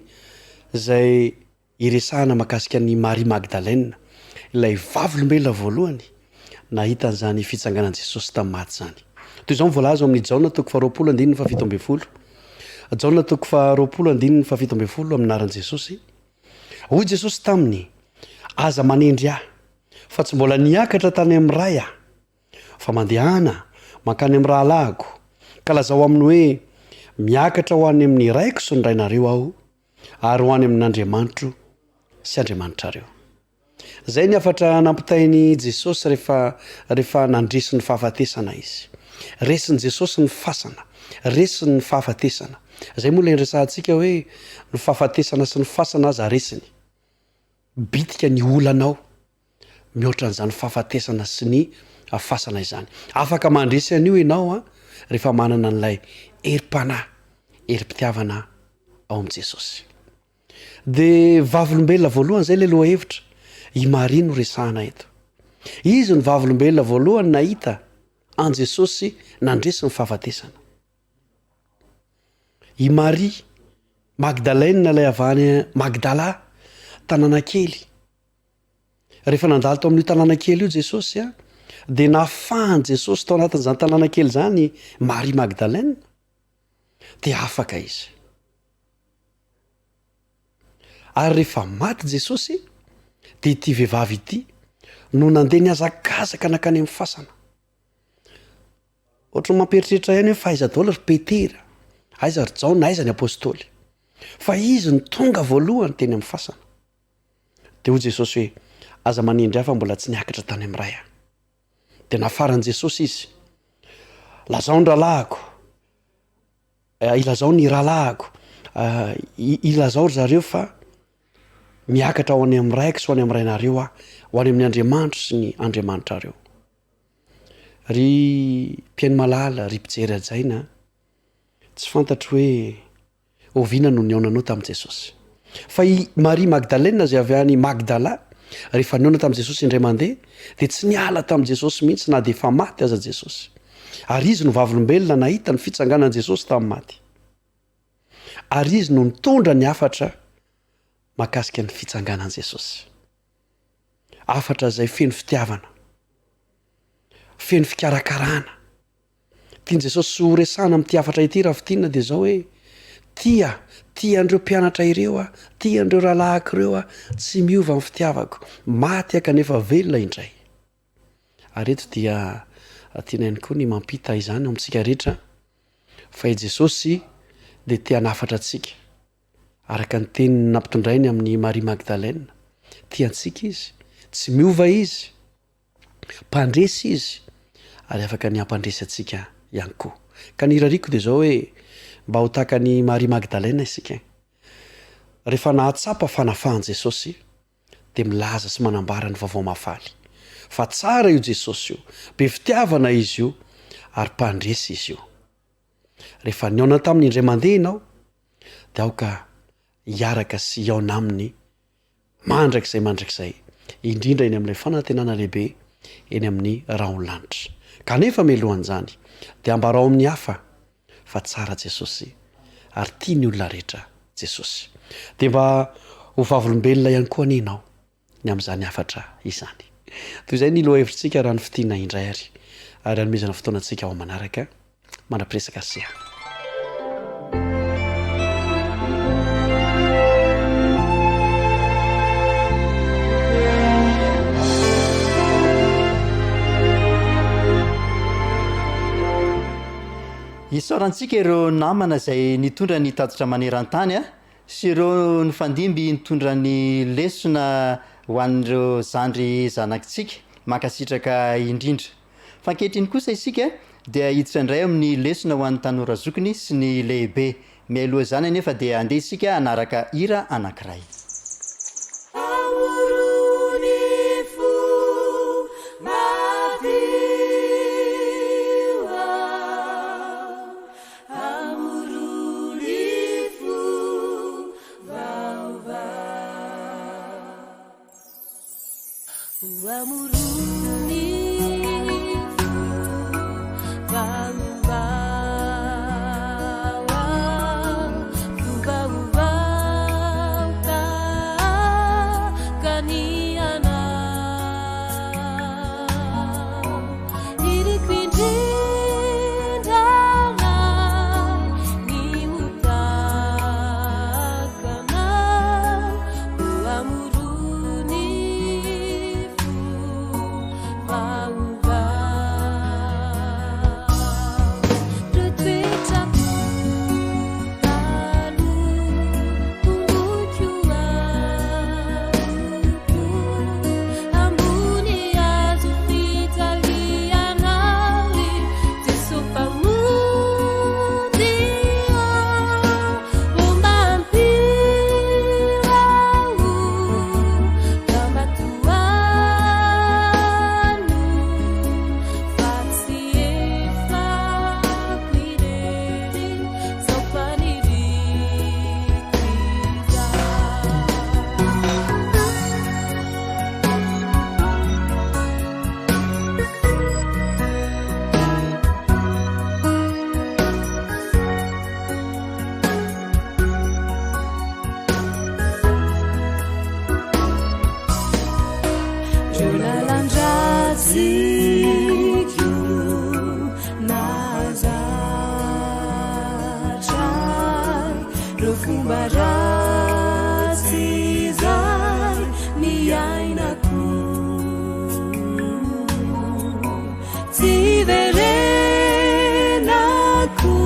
izay Iresahana mahakasika an'i Maria Magdalena, ilay vavolombelona voalohany nahita an'izany fitsanganan'i Jesosy tamin'ny maty izany. Toy izao ny voalaza ao amin'ny Jaona toko faharoapolo andininy fahafito ambin'ny folo. Jaona toko faharoapolo andininy fahafito ambin'ny folo amin'ny anaran'i Jesosy. Hoy Jesosy taminy, Aza manendry ahy, fa tsy mbola niakatra tany amin'ny Ray aho. Fa mandehana mankany amin'ny rahalahiko, ka lazao aminy hoe, Miakatra ho any amin'ny Raiko sy ny Rainareo aho, ary ho any amin'Andriamanitro sy Andriamanitrareo. Izay ny hafatra nampitain'i Jesosy rehefa rehefa nandresy ny fahafatesana izy. Resin'i Jesosy ny fasana, resiny ny fahafatesana. Izay moa ilay niresahantsika hoe ny fahafatesana sy ny fasana aza resiny. Bitika ny olanao mihoatra an'izany fahafatesana sy ny fasana izany. Afaka mandresy an'io ianao an, rehefa manana an'ilay herim-panahy, herim-pitiavana ao amin'i Jesosy. Dia vavolombelona voalohany izay ilay lohahevitra, i Maria no resahana eto. Izy no vavolombelona voalohany nahita an'i Jesosy nandresy ny fahafatesana. I Maria Magdalena ilay avy any Magdala, tanàna kely. Rehefa nandalo tao amin'io tanàna kely io Jesosy, dia nafahan'i Jesosy tao anatin'izany tanàna kely izany Maria Magdalena, dia afaka izy. Ary rehefa maty Jesosy, dia ity vehivavy ity no nandeha nihazakazaka nankany amin'ny fasana. Ohatran'ny mampieritreritra ihany hoe fa aiza daholo ry Petera, aiza ry Jaona, aiza ny apostoly. Fa izy no tonga voalohany teny amin'ny fasana. Dia hoy Jesosy hoe, Aza manindry ahy fa mbola tsy niakatra tany amin'ny Ray aho. Dia nafaran'i Jesosy izy, Lazao ny rahalahiko, ilazao ny rahalahiko, ilazao ry zareo fa miakatra ho any amin'ny Raiko sy ho any amin'ny Rainareo aho, ho any amin'ny Andriamanitro sy ny Andriamanitrareo. Ry mpihaino malala, ry mpijery hajaina, tsy fantatro hoe oviana no nihaonanao tamin'i Jesosy. Fa i Maria Magdalena izay avy any Magdala, rehefa nihaona tamin'i Jesosy indray mandeha, dia tsy niala tamin'i Jesosy mihitsy na dia efa maty aza Jesosy. Ary izy no vavolombelona nahita ny fitsanganan'i Jesosy tamin'ny maty. Ary izy no nitondra ny hafatra mahakasika ny fitsanganan'i Jesosy. Hafatra izay feno fitiavana, feno fikarakarana. Tian'i Jesosy ho resahana amin'ity hafatra ity raha fintinina dia izao hoe, Tia, tia an'ireo mpianatra ireo aho, tia an'ireo rahalahiko ireo aho, tsy miova ny fitiavako. Maty aho kanefa velona indray. Ary eto dia tiana ihany koa ny mampita izany ao amintsika rehetra fa i Jesosy dia te hanafatra antsika. Araka ny teny nampitondrainy amin'i Maria Magdalena, tia antsika Izy, tsy miova Izy, mpandresy Izy ary afaka ny hampandresy antsika ihany koa. Ka ny irariako dia izao hoe mba ho tahaka an'i Maria Magdalena isika. Rehefa nahatsapa fa nafahan'i Jesosy dia milaza sy manambara ny vaovao mahafaly fa tsara io Jesosy io, be fitiavana Izy io ary mpandresy Izy io. Rehefa nihaona taminy indray mandeha ianao dia aoka hiaraka sy hihaona aminy mandrakizay mandrakizay, indrindra eny amin'ilay fanantenana lehibe eny amin'ny rahon'ny lanitra. Kanefa mialohan'izany dia ambarao amin'ny hafa fa tsara Jesosy ary tia ny olona rehetra Jesosy. Dia mba ho vavolombelona ihany koa anie ianao ny amin'izany hafatra izany. Toy izay ny lohahevitritsika raha ny fitiana indray ary ary hanomezana fotoana antsika ao manaraka mandra-piresaka CA. Isaorantsika ireo namana izay nitondra ny tatitra maneran-tany sy ireo nifandimby nitondra ny lesona ho an'ireo zandry zanakitsika. Mankasitraka indrindra. Fa ankehitriny kosa isika dia hiditra indray amin'ny lesona ho an'ny tanora zokiny sy ny lehibe. Mialoha izany anefa dia andeha isika hanaraka hira anankiray. Amorony fo madio aho, amorony fo vaovao. Ho amorony fo vaovao, fo vaovao tahaka ny anao. Iriko indrindra ny ho tahaka anao, ho amorony fo vaovao. Ireo toetrako taloha tomboiko amiko, ambony hazo fijalianao ry Jeso Mpamonjy ô, ô mba ampio aho ka mba tohano fa tsy efako irery izao faniriako izao. Ireo lalan-dratsiko nahazatra ahy, ireo fomba ratsy izay niainako. Tsy hiverenako,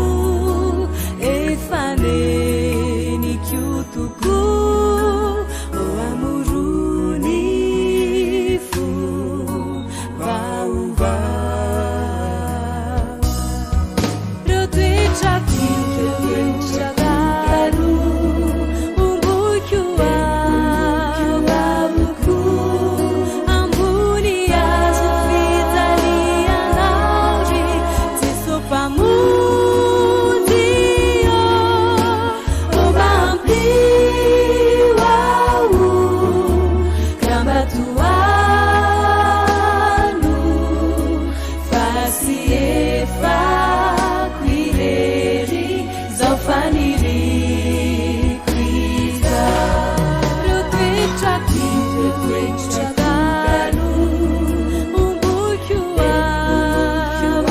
efa neniko tokoa, ô amorony fo vaovao. Ireo toetrako taloha, homboiko avoko, ambony hazo fijalianao ry Jeso Mpamonjy ô, ô mba ampio aho ka mba tohano fa tsy efako irery izao faniriako izao. Ireo toetrako taloha homboiko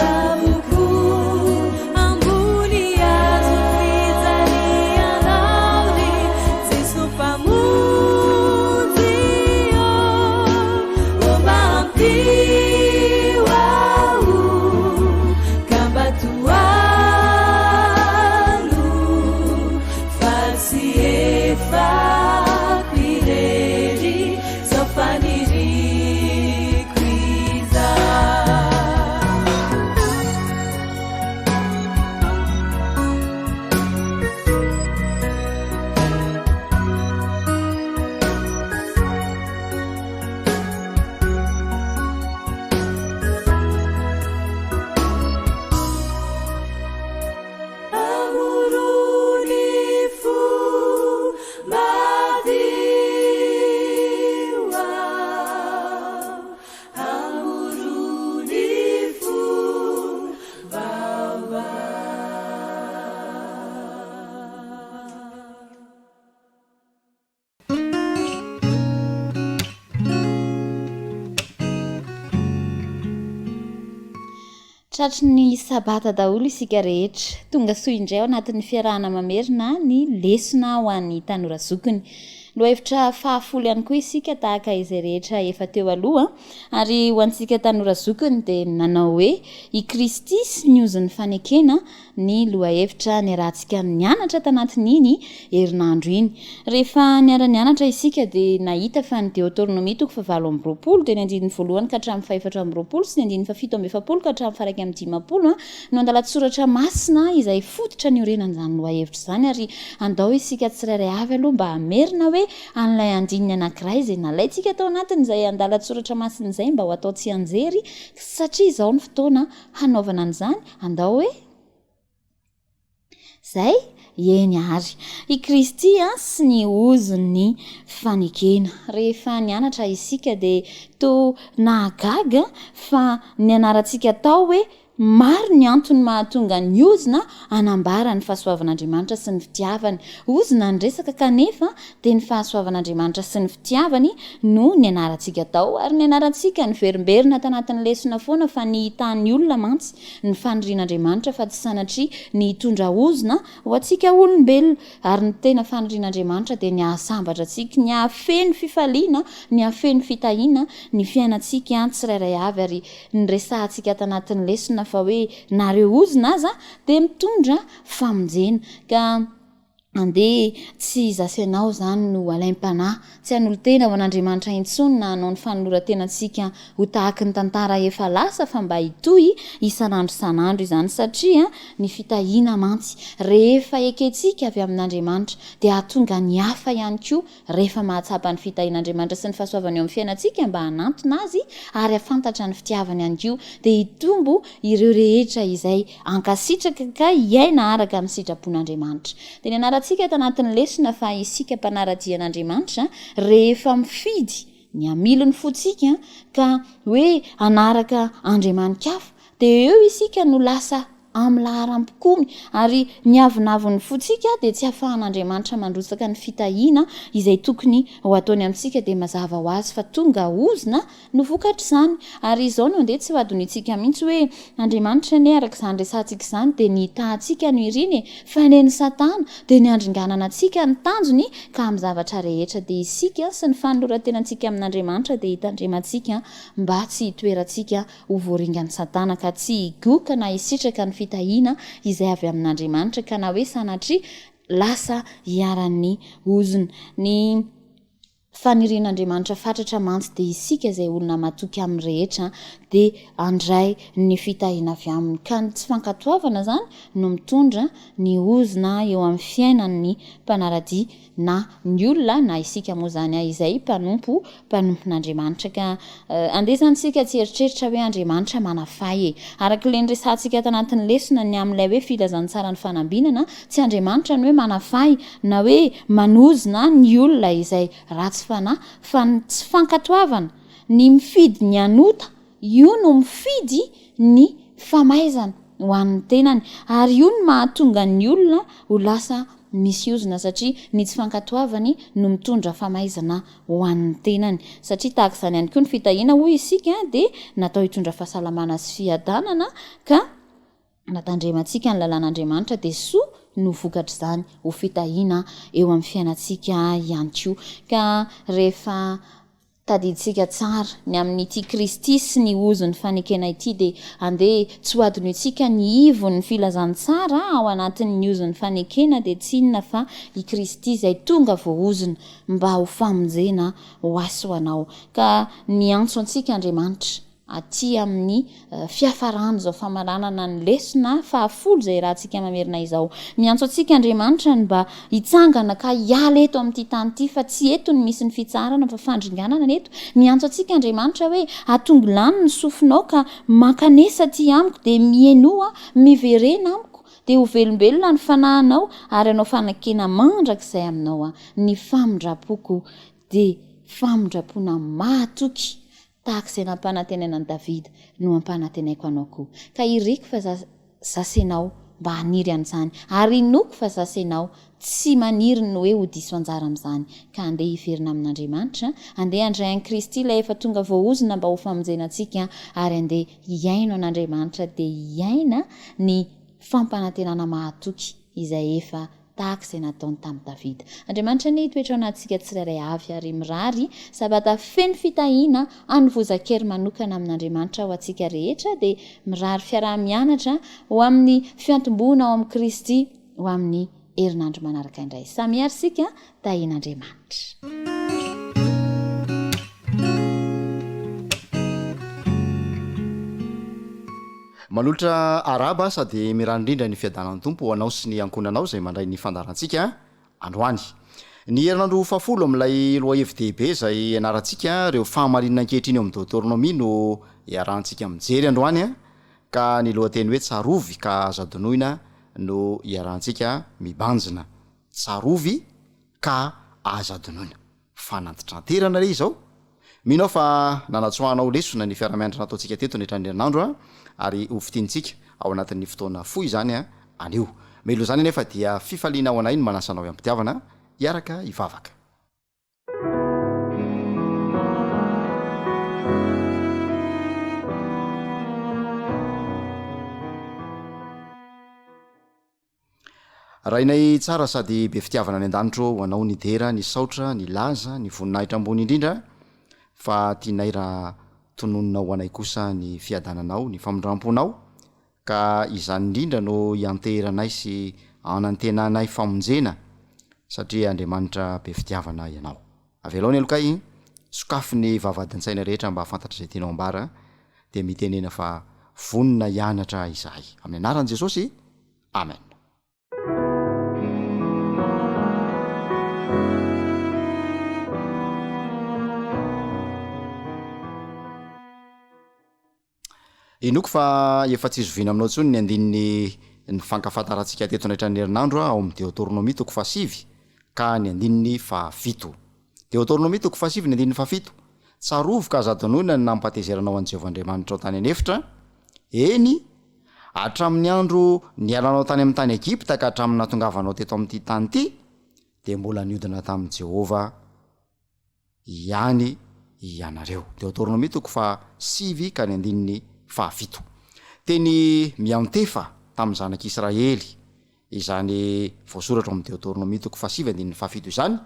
avoko, ambony hazo fijalianao ry Jeso Mpamonjy ô, ô mba ampio. Tratry ny sabata daholo isika rehetra. Tonga soa indray ao anatin'ny fiarahana mamerina ny lesona ho an'ny tanora zokiny. Lohahevitra fahafolo ihany koa isika tahaka izay rehetra efa teo aloha. Ary ho antsika tanora zokiny dia nanao hoe i Kristy sy ny ozon'ny fanekena ny lohahevitra niarahantsika nianatra tanatin'iny herinandro iny. Rehefa niara-nianatra isika dia nahita fa ny Deoteronomia toko fahavalo amby 20 dia ny andininy voalohany ka hatramin'ny fahefatra amby 20 sy ny andininy fahafito amby 40 ka hatramin'ny faha-51 no andalan-tsoratra masina izay fototra niorenan'izany lohahevitra izany ary andao isika tsirairay avy aloha mba hamerina hoe an'ilay andininy anankiray izay nalaintsika tao anatin'izay andalan-tsoratra masina izay mba ho atao tsianjery satria izao ny fotoana hanaovana an'izany Andao hoe Zay? Eny ary. I Kristy sy ny ozon'ny fanekena. Rehefa nianatra isika dia toa nahagaga fa nianarantsika tao hoe maro ny antony mahatonga ny ozona hanambara ny fahasoavan'Andriamanitra sy ny fitiavany. Ozona ny resaka kanefa dia ny fahasoavan'Andriamanitra sy ny fitiavany no nianarantsika tao, ary nianarantsika niverimberina tanatin'ny lesona foana fa ny hitan'ny olona mantsy ny fanirian'Andriamanitra fa tsy sanatria ny hitondra ozona ho antsika olombelona, ary ny tena fanirian'Andriamanitra dia ny hahasambatra antsika, ny hahafeno fifaliana, ny hahafeno fitahiana ny fiainantsika tsirairay avy, ary niresahantsika tanatin'ny lesona fa hoe na ireo ozona aza dia mitondra famonjena ka. Andeha tsy izaho sy ianao izany no alaim-panahy tsy hanolo-tena ho an'Andriamanitra intsony na hanao ny fanoloran-tenantsika ho tahaky ny tantara efa lasa fa mba hitohy isan'andro isan'andro izany satria ny fitahiana mantsy rehefa ekentsika avy amin'Andriamanitra dia hahatonga ny hafa ihany koa rehefa mahatsapa ny fitahian'Andriamanitra sy ny fahasoavany eo amin'ny fiainantsika mba hanantona Azy ary hahafantatra ny fitiavany ihany koa, dia hitombo ireo rehetra izay hankasitraka ka hiaina araka ny sitrapon'Andriamanitra. Dia nianarantsika tanatin'ny lesona fa isika mpanara-dia an'Andriamanitra rehefa mifidy ny hamily ny fontsika ka hoe hanaraka andriamani-kafa dia eo isika no lasa amin'ny laharam-pikomy, ary ny avonavon'ny fontsika dia tsy ahafahan'Andriamanitra mandrotsaka ny fitahiana izay tokony ho ataony amintsika, dia mazava ho azy fa tonga ozona no vokatr'izany. Ary izao no andeha tsy ho adinointsika mihitsy hoe, Andriamanitra anie araka izany resahantsika izany dia ny hitahantsika no iriny e, fa ny an'i Satana dia ny handringanana antsika ny tanjony, ka amin'ny zavatra rehetra dia isika sy ny fanoloran-tenantsika amin'Andriamanitra dia hitandremantsika mba tsy hitoerantsika ho voaringan'i Satana ka tsy higoka na hisitraka ny fitahiana izay avy amin'Andriamanitra ka na hoe sanatria lasa iharan'ny ozona. Ny fanirian'Andriamanitra fatratra mantsy dia isika izay olona matoky aminy rehetra dia handray ny fitahiana avy aminy ka ny tsy fankatoavana izany no mitondra ny ozona eo amin'ny fiainan'ny mpanara-dia na ny olona na isika moa izany izay mpanompo mpanompon'Andriamanitra ka andeha izany isika tsy hieritreritra hoe Andriamanitra manafay e! Araka ilay niresahantsika tanatin'ny lesona ny amin'ilay hoe filazantsaran'ny fanambinana, tsy Andriamanitra ny hoe manafay na hoe manozona ny olona izay ratsy fanahy fa ny tsy fankatoavana, ny mifidy ny hanota Io no mifidy ny famaizana ho an'ny tenany ary io no mahatonga ny olona ho lasa misy ozona satria ny tsy fankatoavany no mitondra famaizana ho an'ny tenany satria tahaka izany ihany koa ny fitahiana hoy isika dia natao hitondra fahasalamana sy fiadanana ka na tandremantsika ny lalàn'Andriamanitra dia soa no vokatr'izany ho fitahiana eo amin'ny fiainantsika ihany koa ka rehefa tadidintsika tsara ny amin'ity Kristy sy ny ozon'ny fanekena ity dia andeha tsy ho adinointsika ny ivon'ny filazantsara ao anatin'ny ozon'ny fanekena dia tsy inona fa i Kristy izay tonga voaozona mba ho famonjena ho ahy sy ho anao ka niantso antsika Andriamanitra aty amin'ny fiafaran'izao famaranana ny lesona fahafolo izay iarahantsika mamerina izao. Miantso antsika Andriamanitra ny mba hitsangana ka hiala eto amin'ity tany ity fa tsy eto no misy ny fitsaharana fa fandringanana ny eto. Miantso antsika Andriamanitra hoe atongilano ny sofinao ka mankanesa aty amiko dia mihainoa, miverena amiko dia ho velombelona ny fanahinao ary hanao fanekena mandrakizay aminao aho. Ny famindrampoko dia famindram-pona mahatoky Tahaka izay nampanantenaina an'i Davida no ampanantenaiko anao koa. Ka iriko fa za za sy enao mba haniry an'izany ary inoako fa za sy enao tsy maniry ny hoe ho diso anjara amin'izany ka andeha hiverina amin'Andriamanitra, andeha handray an'i Kristy ilay efa tonga voaozona mba ho famonjena antsika ary andeha hihaino an'Andriamanitra dia hiaina ny fampanantenana mahatoky izay efa tahaka izay nataony tamin'i Davida. Andriamanitra anie hitoetra ao anatintsika tsirairay avy ary mirary Sabata feno fitahiana hanovozan-kery manokana amin'Andriamanitra ho antsika rehetra dia mirary fiaraha-mianatra ho amin'ny fiantombohana ao amin'i Kristy ho amin'ny herinandro manaraka indray. Samia ary isika tahian'Andriamanitra. Manolotra arahaba sady mirary indrindra ny fiadanan'ny Tompo ho anao sy ny ankohonanao izay mandray ny fandaharantsika androany. Ny herinandro fahafolo amin'ilay lohahevi-dehibe izay ianarantsika ireo fahamarinana ankehitriny ao amin'ny Deoteronomia no iarahantsika mijery androany ka ny lohateny hoe Tsarovy ka aza adinoina no iarahantsika mibanjina. Tsarovy ka aza adinoina. Fanantitranterana re izao? Mino aho fa nanatsoahanao lesona ny fiarahamianatra nataontsika teto nandritra ny herinandro ary ho fintinintsika ao anatin'ny fotoana fohy izany anio. Mialoha izany anefa dia fifaliana ho anay ny manasa anao am-pitiavana hiaraka hivavaka. Rainay tsara sady be fitiavana any an-danitra ô, ho Anao ny dera, ny saotra, ny laza, ny voninahitra ambony indrindra, fa tianay raha tononinao ho anay kosa ny fiadananao, ny famindramponao, ka izany indrindra no ianteheranay sy anantenanay famonjena, satria Andriamanitra be fitiavana Ianao. Avelao ny helokay, sokafy ny vavahadin-tsaina rehetra mba hahafantatra izay tianao ambara, dia mitenena fa vonona hianatra izahay. Amin'ny anaran'i Jesosy, Amen. Inoako fa efa tsy zoviana aminao intsony ny andininy nifankafantarantsika teto nandritra ny herinandro ao amin'ny Deoteronomia toko fahasivy ka ny andininy fahafito. Deoteronomia toko fahasivy ny andininy fahafito, Tsarovy ka aza adinoina ny nampahatezeranao an'i Jehovah Andriamanitrao tany an'efitra, eny, hatramin'ny andro nialanao tany amin'ny tany Egypta ka hatramin'ny nahatongavanao teto amin'ity tany ity, dia mbola niodina tamin'i Jehovah ihany ianareo. Deoteronomia toko fahasivy ka ny andininy fahafito. Teny miantefa tamin'ny zanak'Israely izany voasoratra ao amin'ny Deoteronomia toko fahasivy andininy fahafito izany,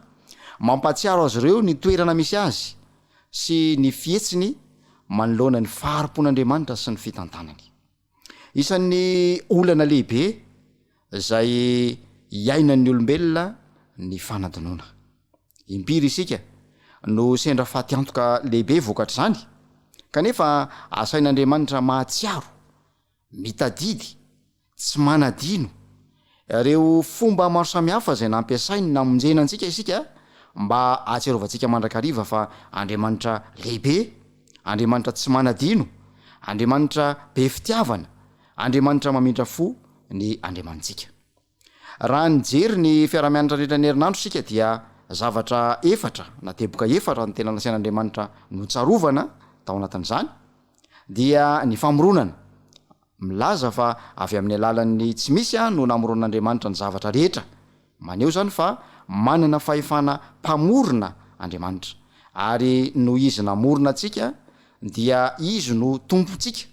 mampahatsiaro azy ireo ny toerana misy azy sy ny fihetsiny manoloana ny fahari-pon'Andriamanitra sy ny fitantanany. Isan'ny olana lehibe izay iainan'ny olombelona ny fanadinoana. Impiry isika no sendra fatiantoka lehibe vokatr'izany, kanefa asain'Andriamanitra mahatsiaro, mitadidy, tsy manadino ireo fomba maro samihafa izay nampiasainy namonjena antsika isika mba hahatsiarovantsika mandrakariva fa Andriamanitra lehibe, Andriamanitra tsy manadino, Andriamanitra be fitiavana, Andriamanitra mamindra fo ny Andriamanitsika. Raha nijery ny fiaraha-mianatra nandritra ny herinandro isika dia zavatra efatra na teboka efatra no tena nasain'Andriamanitra notsarovana tao anatin'izany dia ny famoronana, Milaza fa avy amin'ny alalan'ny tsy misy no namoronan'Andriamanitra ny zavatra rehetra. Maneho izany fa manana fahefana mpamorona Andriamanitra. Ary noho Izy namorona antsika dia Izy no Tompontsika.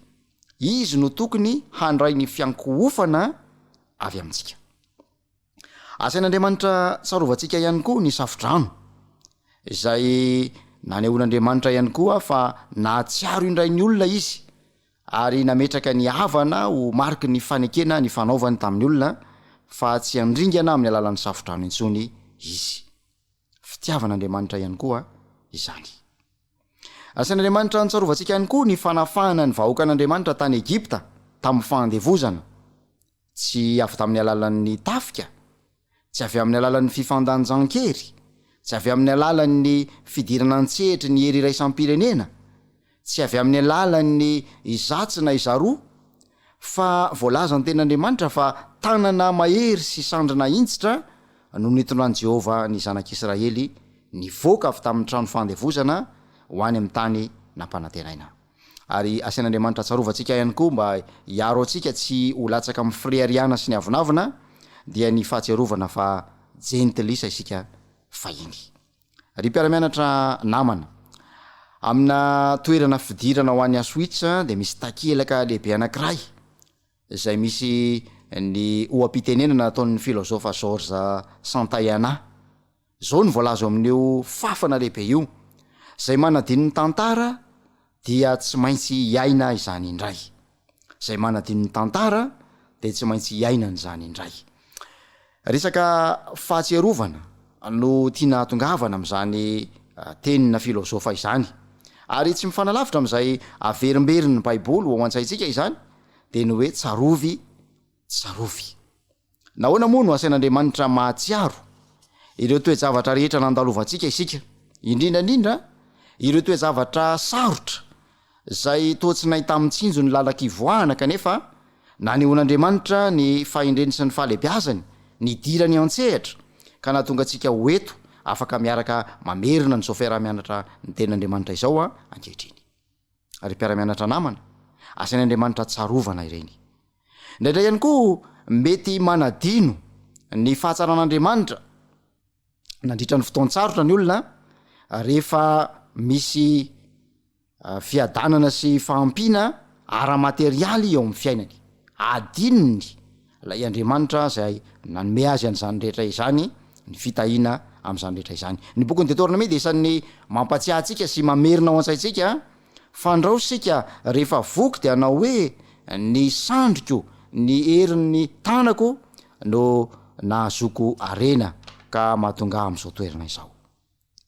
Izy no tokony handray ny fiankohofana avy amintsika. Asain'Andriamanitra tsarovantsika ihany koa ny Safodrano, izay nanehoan'Andriamanitra ihany koa fa nahatsiaro indray ny olona Izy ary nametraka ny havana ho mariky ny fanekena nifanaovany tamin'ny olona fa tsy handringana amin'ny alalan'ny Safodrano intsony Izy. Fitiavan'Andriamanitra ihany koa izany. Asain'Andriamanitra notsarovantsika ihany koa ny fanafahana ny vahoakan'Andriamanitra tany Egypta tamin'ny fahandevozana. Tsy avy tamin'ny alalan'ny tafika, tsy avy amin'ny alalan'ny fifandanjan-kery, tsy avy amin'ny alalan'ny fidirana an-tsehatry ny hery iraisam-pirenena, tsy avy amin'ny alalan'ny izatsy na izaroa, fa voalazan'ny Tenin'Andriamanitra fa tanana mahery sy sandry nahinjitra no nitondran'i Jehovah ny zanak'Israely nivoaka avy tamin'ny trano fahandevozana ho any amin'ny tany nampanantenaina. Ary asain'Andriamanitra tsarovantsika ihany koa mba hiaro antsika tsy ho latsaka amin'ny fireharehana sy ny avonavona dia ny fahatsiarovana fa jentilisa isika fahiny. Ry mpiara-mianatra namana, amina toerana fidirana ho any Auschwitz dia misy takelaka lehibe anankiray izay misy ny oha-pitenenana nataon'ny filozofa Georges Santayana. Izao no voalaza ao amin'io fafana lehibe io, Izay manadino ny tantara dia tsy maintsy hiaina izany indray. Izay manadino ny tantara dia tsy maintsy hiaina an'izany indray. Resaka fahatsiarovana no tiana hahatongavana amin'izany tenina filozofa izany. Ary tsy mifanalavitra amin'izay averimberin'ny Baiboly ho ao an-tsaintsika izany, dia ny hoe tsarovy, tsarovy. Nahoana moa no asain'Andriamanitra mahatsiaro ireo toe-javatra rehetra nandalovantsika isika, indrindra indrindra ireo toe-javatra sarotra izay toa tsy nahita-mitsinjo ny lalan-kivoahana kanefa nanehoan'Andriamanitra ny fahendreny sy ny fahalehibiazany nidirany an-tsehatra ka nahatonga antsika ho eto afaka miaraka mamerina an'izao fiaraha-mianatra ny Tenin'Andriamanitra izao ankehitriny. Ry mpiara-mianatra namana, asain'Andriamanitra tsarovana ireny. Indraindray ihany koa mety manadino ny fahatsaran'Andriamanitra nandritra ny fotoan-tsarotra ny olona rehefa misy fiadanana sy fahampiana ara-materialy eo amin'ny fiainany. Adinony Ilay Andriamanitra izay nanome azy an'izany rehetra izany, ny fitahiana amin'izany rehetra izany. Ny bokin'ny Deoteronomia dia isan'ny mampatsiahy antsika sy mamerina ao an-tsaintsika fa ndrao isika rehefa voky dia hanao hoe, Ny sandriko, ny herin'ny tanako no nahazoako harena ka mahatonga ahy amin'izao toerana izao.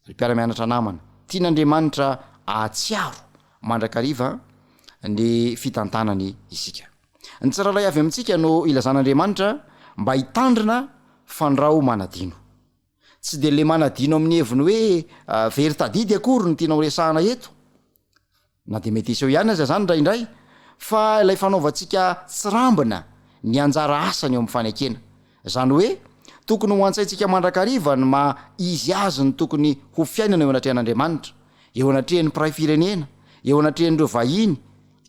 Ry mpiara-mianatra namana, tian'Andriamanitra hahatsiaro mandrakariva ny fitantanany isika. Ny tsirairay avy amintsika no ilazan'Andriamanitra mba hitandrina fandrao manadino. Tsy dia le manadino amin'ny heviny hoe very tadidy akory no tiana horesahana eto, Na dia mety hiseho ihany aza izany indraindray, fa ilay fanaovantsika tsirambina ny anjara asany eo amin'ny fanekena. Izany hoe, tokony ho an-tsaintsika mandrakariva ny maha izy azy ny tokony ho fiainana eo anatrehan'Andriamanitra, eo anatrehan'ny mpiray firenena, eo anatrehan'ireo vahiny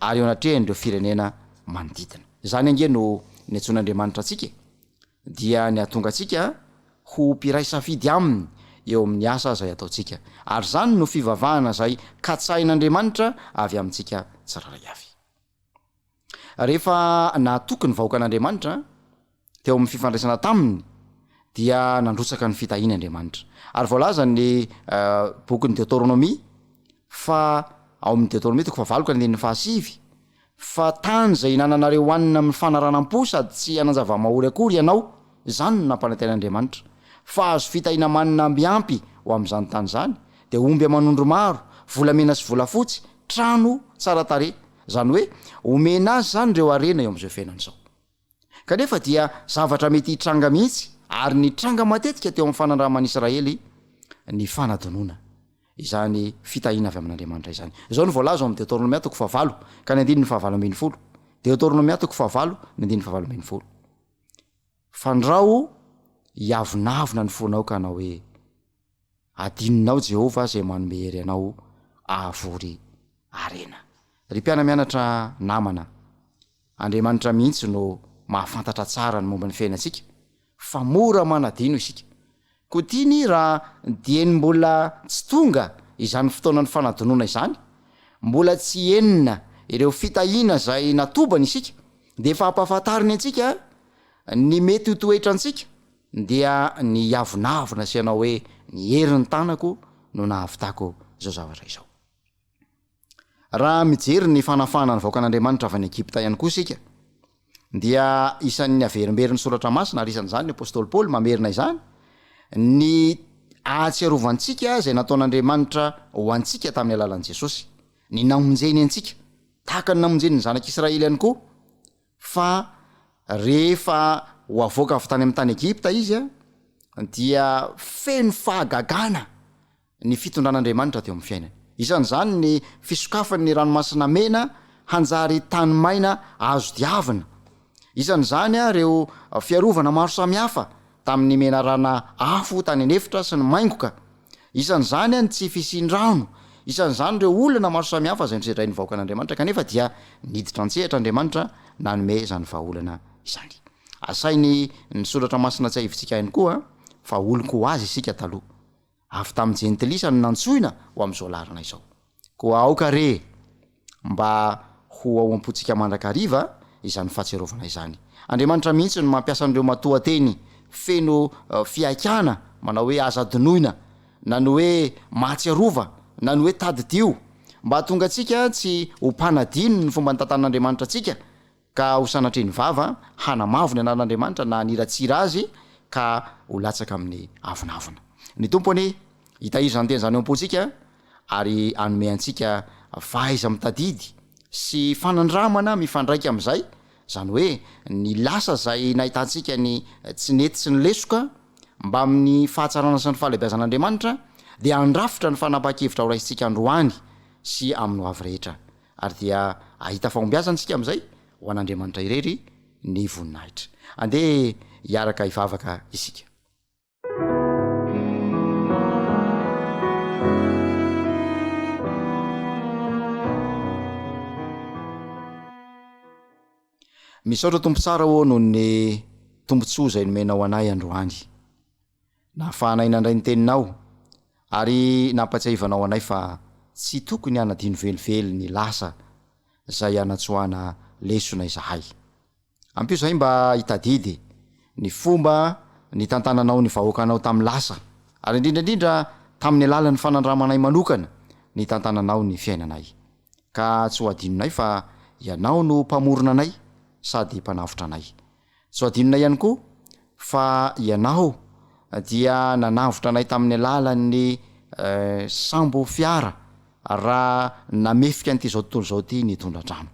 ary eo anatrehan'ireo firenena manodidina. Izany ange no niantsoan'Andriamanitra antsika e! dia ny hahatonga antsika ho mpiray safidy Aminy eo amin'ny asa izay ataontsika. Ary izany no fivavahana izay katsahin'Andriamanitra avy amintsika tsirairay avy. Rehefa nahatoky ny vahoakan'Andriamanitra teo amin'ny fifandraisana taminy, dia nandrotsaka ny fitahiany Andriamanitra. Ary voalazan'ny bokin'ny Deoteronomia fa ao amin'ny Deoteronomia toko fahavalo ka andininy fahasivy, Fa tany izay hinananareo hanina amin'ny fanaranam-po sady tsy hanan-java-mahory akory ianao, izany no nampanantenain'Andriamanitra. Fa azo fitahiana manina amby ampy ho amin'izany tany izany, dia omby aman'ondry maro, volamena sy volafotsy, trano tsara tarehy. Izany hoe, omena azy izany ireo harena eo amin'izao fiainana izao. Kanefa dia zavatra mety hitranga mihitsy, ary nitranga matetika teo amin'ny fanandraman'Israely ny fanadinoana izany fitahiana avy amin'Andriamanitra izany. Izao no voalaza ao amin'ny Deoteronomia toko fahavalo ka ny andininy fahavalo ambinifolo. Deoteronomia toko fahavalo ny andininy fahavalo ambinifolo. Fandrao hiavonavona ny fonao ka hanao hoe, Adinonao Jehovah izay manome hery anao hahavory harena. Ry mpiana-mianatra namana, Andriamanitra mihitsy no mahafantatra tsara ny momba ny fiainantsika fa mora manadino isika. Koa tiany raha dieny mbola tsy tonga izany fotoanan'ny fanadinoana izany, mbola tsy henona ireo fitahiana izay natobany isika, dia efa ampahafantariny antsika ny mety ho toetrantsika, dia ny hiavonavona sy hanao hoe ny herin'ny tanako no nahavitako izao zavatra izao. Raha mijery ny fanafahana ny vahoakan'Andriamanitra avy any Egypta ihany koa isika, dia isan'ny averimberin'ny Soratra Masina, ary isan'izany ny apostoly Paoly mamerina izany, ny ahatsiarovantsika izay nataon'Andriamanitra ho antsika tamin'ny alalan'i Jesosy, ny namonjeny antsika, tahaka ny namonjeny ny zanak'Israely ihany koa, fa rehefa ho avoaka avy tany amin'ny tany Egypta izy, dia feno fahagagana ny fitondran'Andriamanitra teo amin'ny fiainany. Isan'izany ny fisokafan'ny Ranomasina Mena hanjary tany maina azo diavina. Isan'izany ireo fiarovana maro samihafa tamin'ny menarana afo tany an'efitra sy ny maingoka. Isan'izany ny tsy fisian-drano. Isan'izany ireo olana maro samihafa izay nosedrain'ny vahoakan'Andriamanitra kanefa dia niditra an-tsehatra Andriamanitra nanome izany vahaolana izany. Asainy ny Soratra Masina tsiahivintsika ihany koa fa olon-ko azy isika taloha. Avy tamin'ny jentilisa no nantsoina ho amin'izao laharana izao. Koa aoka re mba ho ao am-pontsika mandrakariva izany fahatsiarovana izany. Andriamanitra mihitsy no mampiasa an'ireo matoanteny feno fihaikana manao hoe aza adinoina, na ny hoe mahatsiarova, na ny hoe tadidio, mba hahatonga antsika tsy ho mpanadino ny fomba nitantanan'Andriamanitra antsika, Ka ho sanatria ny vava hanamavo ny anaran'Andriamanitra na haniratsira Azy ka ho latsaka amin'ny avonavona. Ny Tompo anie hitahiry izany teny izany ao am-pontsika ary hanome antsika fahaiza-mitadidy sy fanandramana mifandraika amin'izay, izany hoe ny lasa izay nahitantsika ny tsy nety sy ny lesoka mbamin'ny fahatsarana sy ny fahalehibeazan'Andriamanitra dia handrafitra ny fanapahan-kevitra horaisintsika androany sy amin'ny ho avy rehetra. Ary dia hahita fahombiazana isika amin'izay, ho an'Andriamanitra irery ny voninahitra. Andeha hiaraka hivavaka isika. Misaotra Tompo tsara ô noho ny tombontsoa izay nomenao anay androany. Nahafahanay nandray ny teninao ary nampatsiahivanao anay fa tsy tokony hanadino velively ny lasa izay hanatsoahana lesona izahay. Ampio izahay mba hitadidy ny fomba nitantananao ny vahoakanao tamin'ny lasa ary indrindra indrindra tamin'ny alalan'ny fanandramanay manokana nitantananao ny fiainanay. Ka tsy ho adinonay fa Ianao no Mpamorona anay sady Mpanavotra anay. Tsy ho adinonay ihany koa fa Ianao dia nanavotra anay tamin'ny alalan'ny sambo fiara raha namefika an'ity izao tontolo izao ity ny tondra-drano.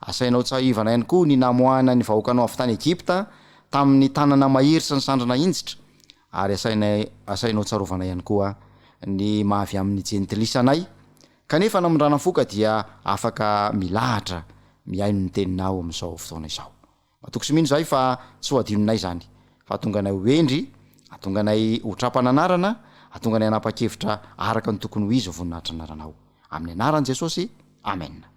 Asainao tsahivana ihany koa ny namoahana ny vahoakanao avy tany Egypta tamin'ny tanana mahery sy ny sandry nahinjitra, ary asainay asainao tsarovana ihany koa ny maha avy amin'ny jentilisa anay, kanefa namindrana fo ka dia afaka milahatra mihaino ny teninao amin'izao fotoana izao. Matoky sy mino izahay fa tsy ho adinonay izany, fa hahatonga anay ho hendry, hahatonga anay ho tra-pananarana, hahatonga anay hanapa-kevitra araka ny tokony ho izy ho voninahitry ny anaranao. Amin'ny anaran'i Jesosy, amena.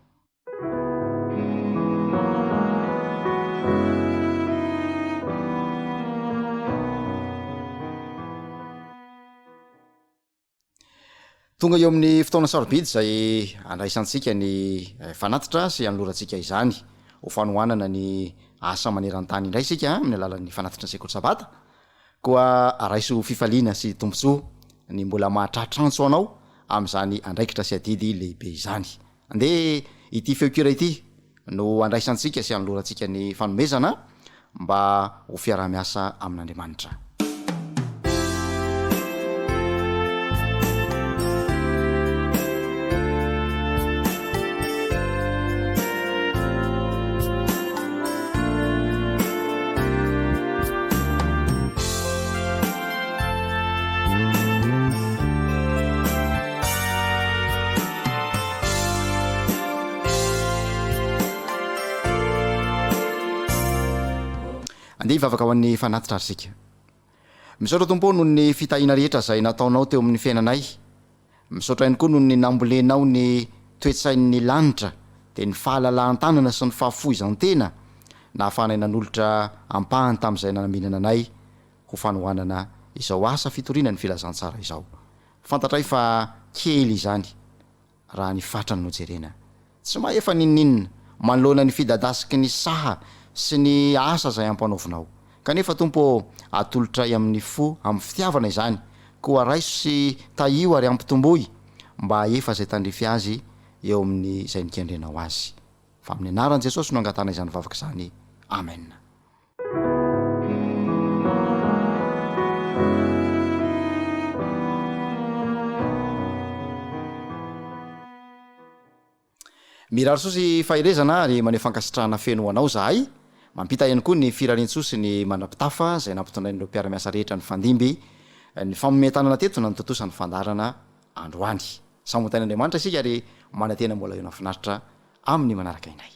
Tonga eo amin'ny fotoana sarobidy izay andraisantsika ny fanatitra sy anolorantsika izany ho fanohanana ny asa maneran-tany indray isika amin'ny alalan'ny fanatitry ny sekoly sabata. Koa raiso fifaliana sy tombontsoa ny mbola mahatratra antso anao amin'izany andraikitra sy adidy lehibe izany. Andeha ity feon-kira ity no andraisantsika sy anolorantsika ny fanomezana mba ho fiaraha-miasa amin'Andriamanitra. Andeha hivavaka ho an'ny fanatitra ary isika. Misaotra Tompo ô noho ny fitahiana rehetra izay nataonao teo amin'ny fiainanay. Misaotra ihany koa noho ny nambolenao ny toe-tsain'ny lanitra, dia ny fahalalahan-tanana sy ny fahafoizan-tena nahafahanay nanolotra ampahany tamin'izay nanambinana anay ho fanohanana izao asa fitoriana ny filazantsara izao. Fantatray fa kely izany raha ny fatrany no jerena. Tsy mahefa n'inon'inona manoloana ny fidadasiky ny saha sy ny asa izay ampanaovinao. Kanefa Tompo ô, atolotray amin'ny fo amin'ny fitiavana izany, koa raiso sy tahio ary ampitomboy mba hahefa izay tandrify azy eo amin'ny izay nikendrenao azy. Fa amin'ny anaran'i Jesosy no angatahana izany vavaka izany. Amen. Mirary soa sy faherezana ary maneho fankasitrahana feno ho anao zahay. Mampita ihany koa ny firariantsoa sy ny mandra-pitafa izay nampitondrain'ireo mpiara-miasa rehetra nifandimby ny famomean-tanana teto nanotontosa ny fandaharana androany. Samy ho tahin'Andriamanitra isika ary manantena mbola hihaona finaritra amin'ny manaraka indray.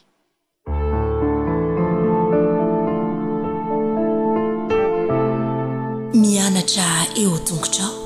Mianatra eo tongotrao.